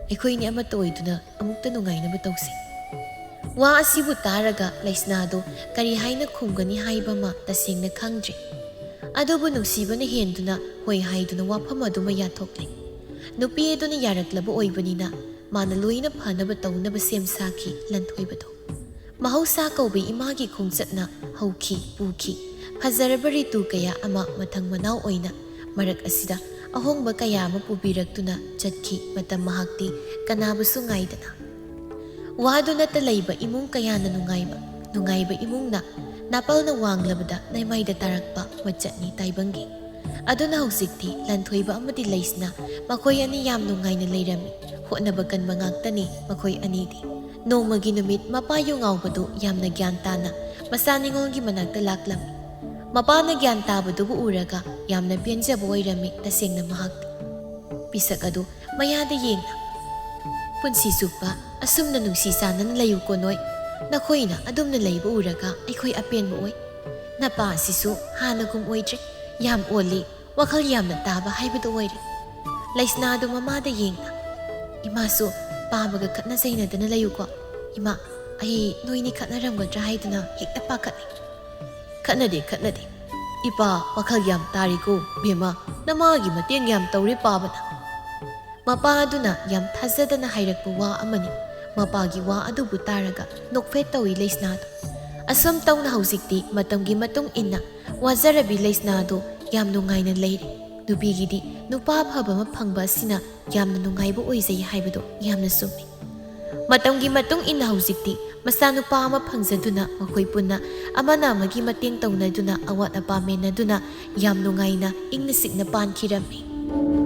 ꯑꯩꯈꯣꯏꯅꯤ ꯑꯃꯠꯇ ꯑꯣꯏꯗꯨꯅ ꯑꯃꯨꯛꯇ ꯅꯨꯡꯉꯥꯏꯅꯕ ꯇꯧꯁꯤ"꯫ ꯋꯥ ꯑꯁꯤꯕꯨ ꯇꯥꯔꯒ ꯂꯩꯁꯅꯥꯗꯨ ꯀꯔꯤ ꯍꯥꯏꯅ ꯈꯨꯝꯒꯅꯤ ꯍꯥꯏꯕ ꯑꯃ ꯇꯁꯦꯡꯅ ꯈꯪꯗ꯭ꯔꯦ꯫ ꯑꯗꯨꯕꯨ ꯅꯨꯡꯁꯤꯕꯅ ꯍꯦꯟꯗꯨꯅ ꯍꯣꯏ ꯍꯥꯏꯗꯨꯅ ꯋꯥꯐꯝ ꯑꯗꯨꯃ ꯌꯥꯊꯣꯛꯂꯦ꯫ ꯅꯨꯄꯤ ꯑꯗꯨꯅ ꯌꯥꯔꯛꯂꯕ ꯑꯣꯏꯕꯅꯤꯅ ꯃꯥꯅ ꯂꯣꯏꯅ ꯐꯅꯕ ꯇꯧꯅꯕ ꯁꯦꯝ ꯁꯥꯈꯤ ꯂꯟꯊꯣꯏꯕꯗꯣ꯫ ꯃꯍꯧꯁꯥ ꯀꯧꯕ ꯏꯃꯥꯒꯤ ꯈꯣꯡꯆꯠꯅ ꯍꯧꯈꯤ ꯄꯨꯈꯤ꯫ ꯐꯖꯔꯕ ꯔꯤꯇꯨ ꯀꯌꯥ ꯑꯃ ꯃꯊꯪ ꯃꯅꯥꯎ ꯑꯣꯏꯅ ꯃꯔꯛ ꯑꯁꯤꯗ ꯑꯍꯣꯡꯕ ꯀꯌꯥ ꯑꯃ ꯄꯨꯕꯤꯔꯛꯇꯨꯅ ꯆꯠꯈꯤ꯫ ꯃꯇꯝ ꯃꯍꯥꯛꯇꯤ ꯀꯅꯥꯕꯨꯁꯨ ꯉꯥꯏꯗꯅ꯫ ꯋꯥꯗꯨꯅꯇ ꯂꯩꯕ ꯏꯃꯨꯡ ꯀꯌꯥꯅ ꯅꯨꯡꯉꯥꯏꯕ, ꯅꯨꯡꯉꯥꯏꯕ ꯏꯃꯨꯡꯅ ꯅꯥꯄꯜꯅ ꯋꯥꯡꯂꯕꯗ ꯅꯩꯃꯥꯏꯗ ꯇꯥꯔꯛꯄ ꯃꯆꯠꯅꯤ ꯇꯥꯏꯕꯪꯒꯤ꯫ ꯑꯗꯨꯅ ꯍꯧꯖꯤꯛꯇꯤ ꯂꯟꯊꯣꯏꯕ ꯑꯃꯗꯤ ꯂꯩꯁꯅꯥ ꯃꯈꯣꯏ ꯑꯅꯤ ꯌꯥꯝ ꯅꯨꯡꯉꯥꯏꯅ ꯂꯩꯔꯝꯃꯤ꯫ ꯍꯣꯠꯅꯕ ꯀꯟꯕ ꯉꯥꯛꯇꯅꯤ ꯃꯈꯣꯏ ꯑꯅꯤꯗꯤ꯫ ꯅꯣꯡꯃꯒꯤ ꯅꯨꯃꯤꯠ ꯃꯄꯥ ꯌꯨ ꯉꯥꯎꯕꯗꯨ ꯌꯥꯝꯅ ꯒ꯭ꯌꯥꯟ ꯇꯥꯅ ꯃꯆꯥ ꯅꯤꯉꯣꯜꯒꯤ ꯃꯅꯥꯛꯇ ꯂꯥꯛꯂꯝꯃꯤ꯫ ꯃꯄꯥꯅ ꯒ꯭ꯌꯥꯟ ꯇꯥꯕꯗꯨꯕꯨ ꯎꯔꯒ ꯌꯥꯝꯅ ꯄꯦꯟꯖꯕ ꯑꯣꯏꯔꯝꯃꯤ ꯇꯁꯦꯡꯅ ꯃꯍꯥꯛꯇꯤ꯫ ꯄꯤꯁꯛ ꯑꯗꯨ ꯃꯌꯥꯗ ꯌꯦꯡꯅ, "ꯄꯨꯟꯁꯤ ꯆꯨꯞꯄ ꯑꯁꯨꯝꯅ ꯅꯨꯡꯁꯤ ꯆꯥꯟꯅꯅ ꯂꯩꯌꯨꯀꯣ ꯅꯣꯏ꯫ ꯅꯈꯣꯏꯅ ꯑꯗꯨꯝꯅ ꯂꯩꯕ ꯎꯔꯒ ꯑꯩꯈꯣꯏ ꯑꯄꯦꯟꯕ ꯑꯣꯏ꯫ ꯅꯄꯥ ꯑꯁꯤꯁꯨ ꯍꯥꯟꯅꯒꯨꯝ ꯑꯣꯏꯗ꯭ꯔꯦ꯫ ꯌꯥꯝ ꯑꯣꯜꯂꯤ, ꯋꯥꯈꯜ ꯌꯥꯝꯅ ꯇꯥꯕ ꯍꯥꯏꯕꯗꯨ ꯑꯣꯏꯔꯦ"꯫ ꯂꯩꯁꯅꯥꯗꯨ ꯃꯃꯥꯗ ꯌꯦꯡꯅ, "ꯏꯃꯥꯁꯨ ꯄꯥꯕꯒ ꯈꯠꯅ ꯆꯩꯅꯗꯅ ꯂꯩꯌꯨꯀꯣ꯫ ꯏꯃꯥ, ꯑꯩ ꯅꯣꯏꯅꯤ ꯈꯠꯅꯔꯝꯒꯗ꯭ꯔꯥ ꯍꯥꯏꯗꯨꯅ ꯍꯦꯛꯇ ꯄꯥꯈꯠꯂꯤ"꯫ "ꯈꯠꯅꯗꯦ, ꯈꯠꯅꯗꯦ꯫ ꯏꯄꯥ ꯋꯥꯈꯜ ꯌꯥꯝ ꯇꯥꯔꯤꯀꯣ, ꯕꯦꯝꯃ꯫ ꯅꯃꯥꯒꯤ ꯃꯇꯦꯡ ꯌꯥꯝ ꯇꯧꯔꯦ ꯄꯥꯕꯅ"꯫ ꯃꯄꯥ ꯑꯗꯨꯅ ꯌꯥꯝ ꯊꯥꯖꯗꯅ ꯍꯥꯏꯔꯛꯄ ꯋꯥ ꯑꯃꯅꯤ꯫ ꯃꯄꯥꯒꯤ ꯋꯥ ꯑꯗꯨꯕꯨ ꯇꯥꯔꯒ ꯅꯣꯛꯐꯦꯠ ꯇꯧꯏ ꯂꯩꯁꯅꯥꯗꯨ꯫ ꯑꯁꯨꯝ ꯇꯧꯅ ꯍꯧꯖꯤꯛꯇꯤ ꯃꯇꯝꯒꯤ ꯃꯇꯨꯡ ꯏꯟꯅ ꯋꯥꯖꯔꯕꯤ ꯂꯩꯁꯅꯥꯗꯨ ꯌꯥꯝ ꯅꯨꯡꯉꯥꯏꯅ ꯂꯩꯔꯦ꯫ ꯅꯨꯄꯤꯒꯤꯗꯤ ꯅꯨꯄꯥ ꯑꯐꯕ ꯑꯃ ꯐꯪꯕ ꯑꯁꯤꯅ ꯌꯥꯝꯅ ꯅꯨꯡꯉꯥꯏꯕ ꯑꯣꯏꯖꯩ ꯍꯥꯏꯕꯗꯨ ꯌꯥꯝꯅ ꯆꯨꯝꯃꯤ꯫ ꯃꯇꯝꯒꯤ ꯃꯇꯨꯡ ꯏꯟꯅ ꯍꯧꯖꯤꯛꯇꯤ ꯃꯆꯥꯅꯨꯄꯥ ꯑꯃ ꯐꯪꯖꯗꯨꯅ ꯃꯈꯣꯏ ꯄꯨꯟꯅ ꯑꯃꯅ ꯑꯃꯒꯤ ꯃꯇꯦꯡ ꯇꯧꯅꯗꯨꯅ ꯑꯋꯥꯠ ꯑꯄꯥ ꯃꯦꯟꯅꯗꯨꯅ ꯌꯥꯝ ꯅꯨꯡꯉꯥꯏꯅ ꯏꯪꯅ ꯆꯤꯛꯅ ꯄꯥꯟꯈꯤꯔꯝꯃꯤ꯫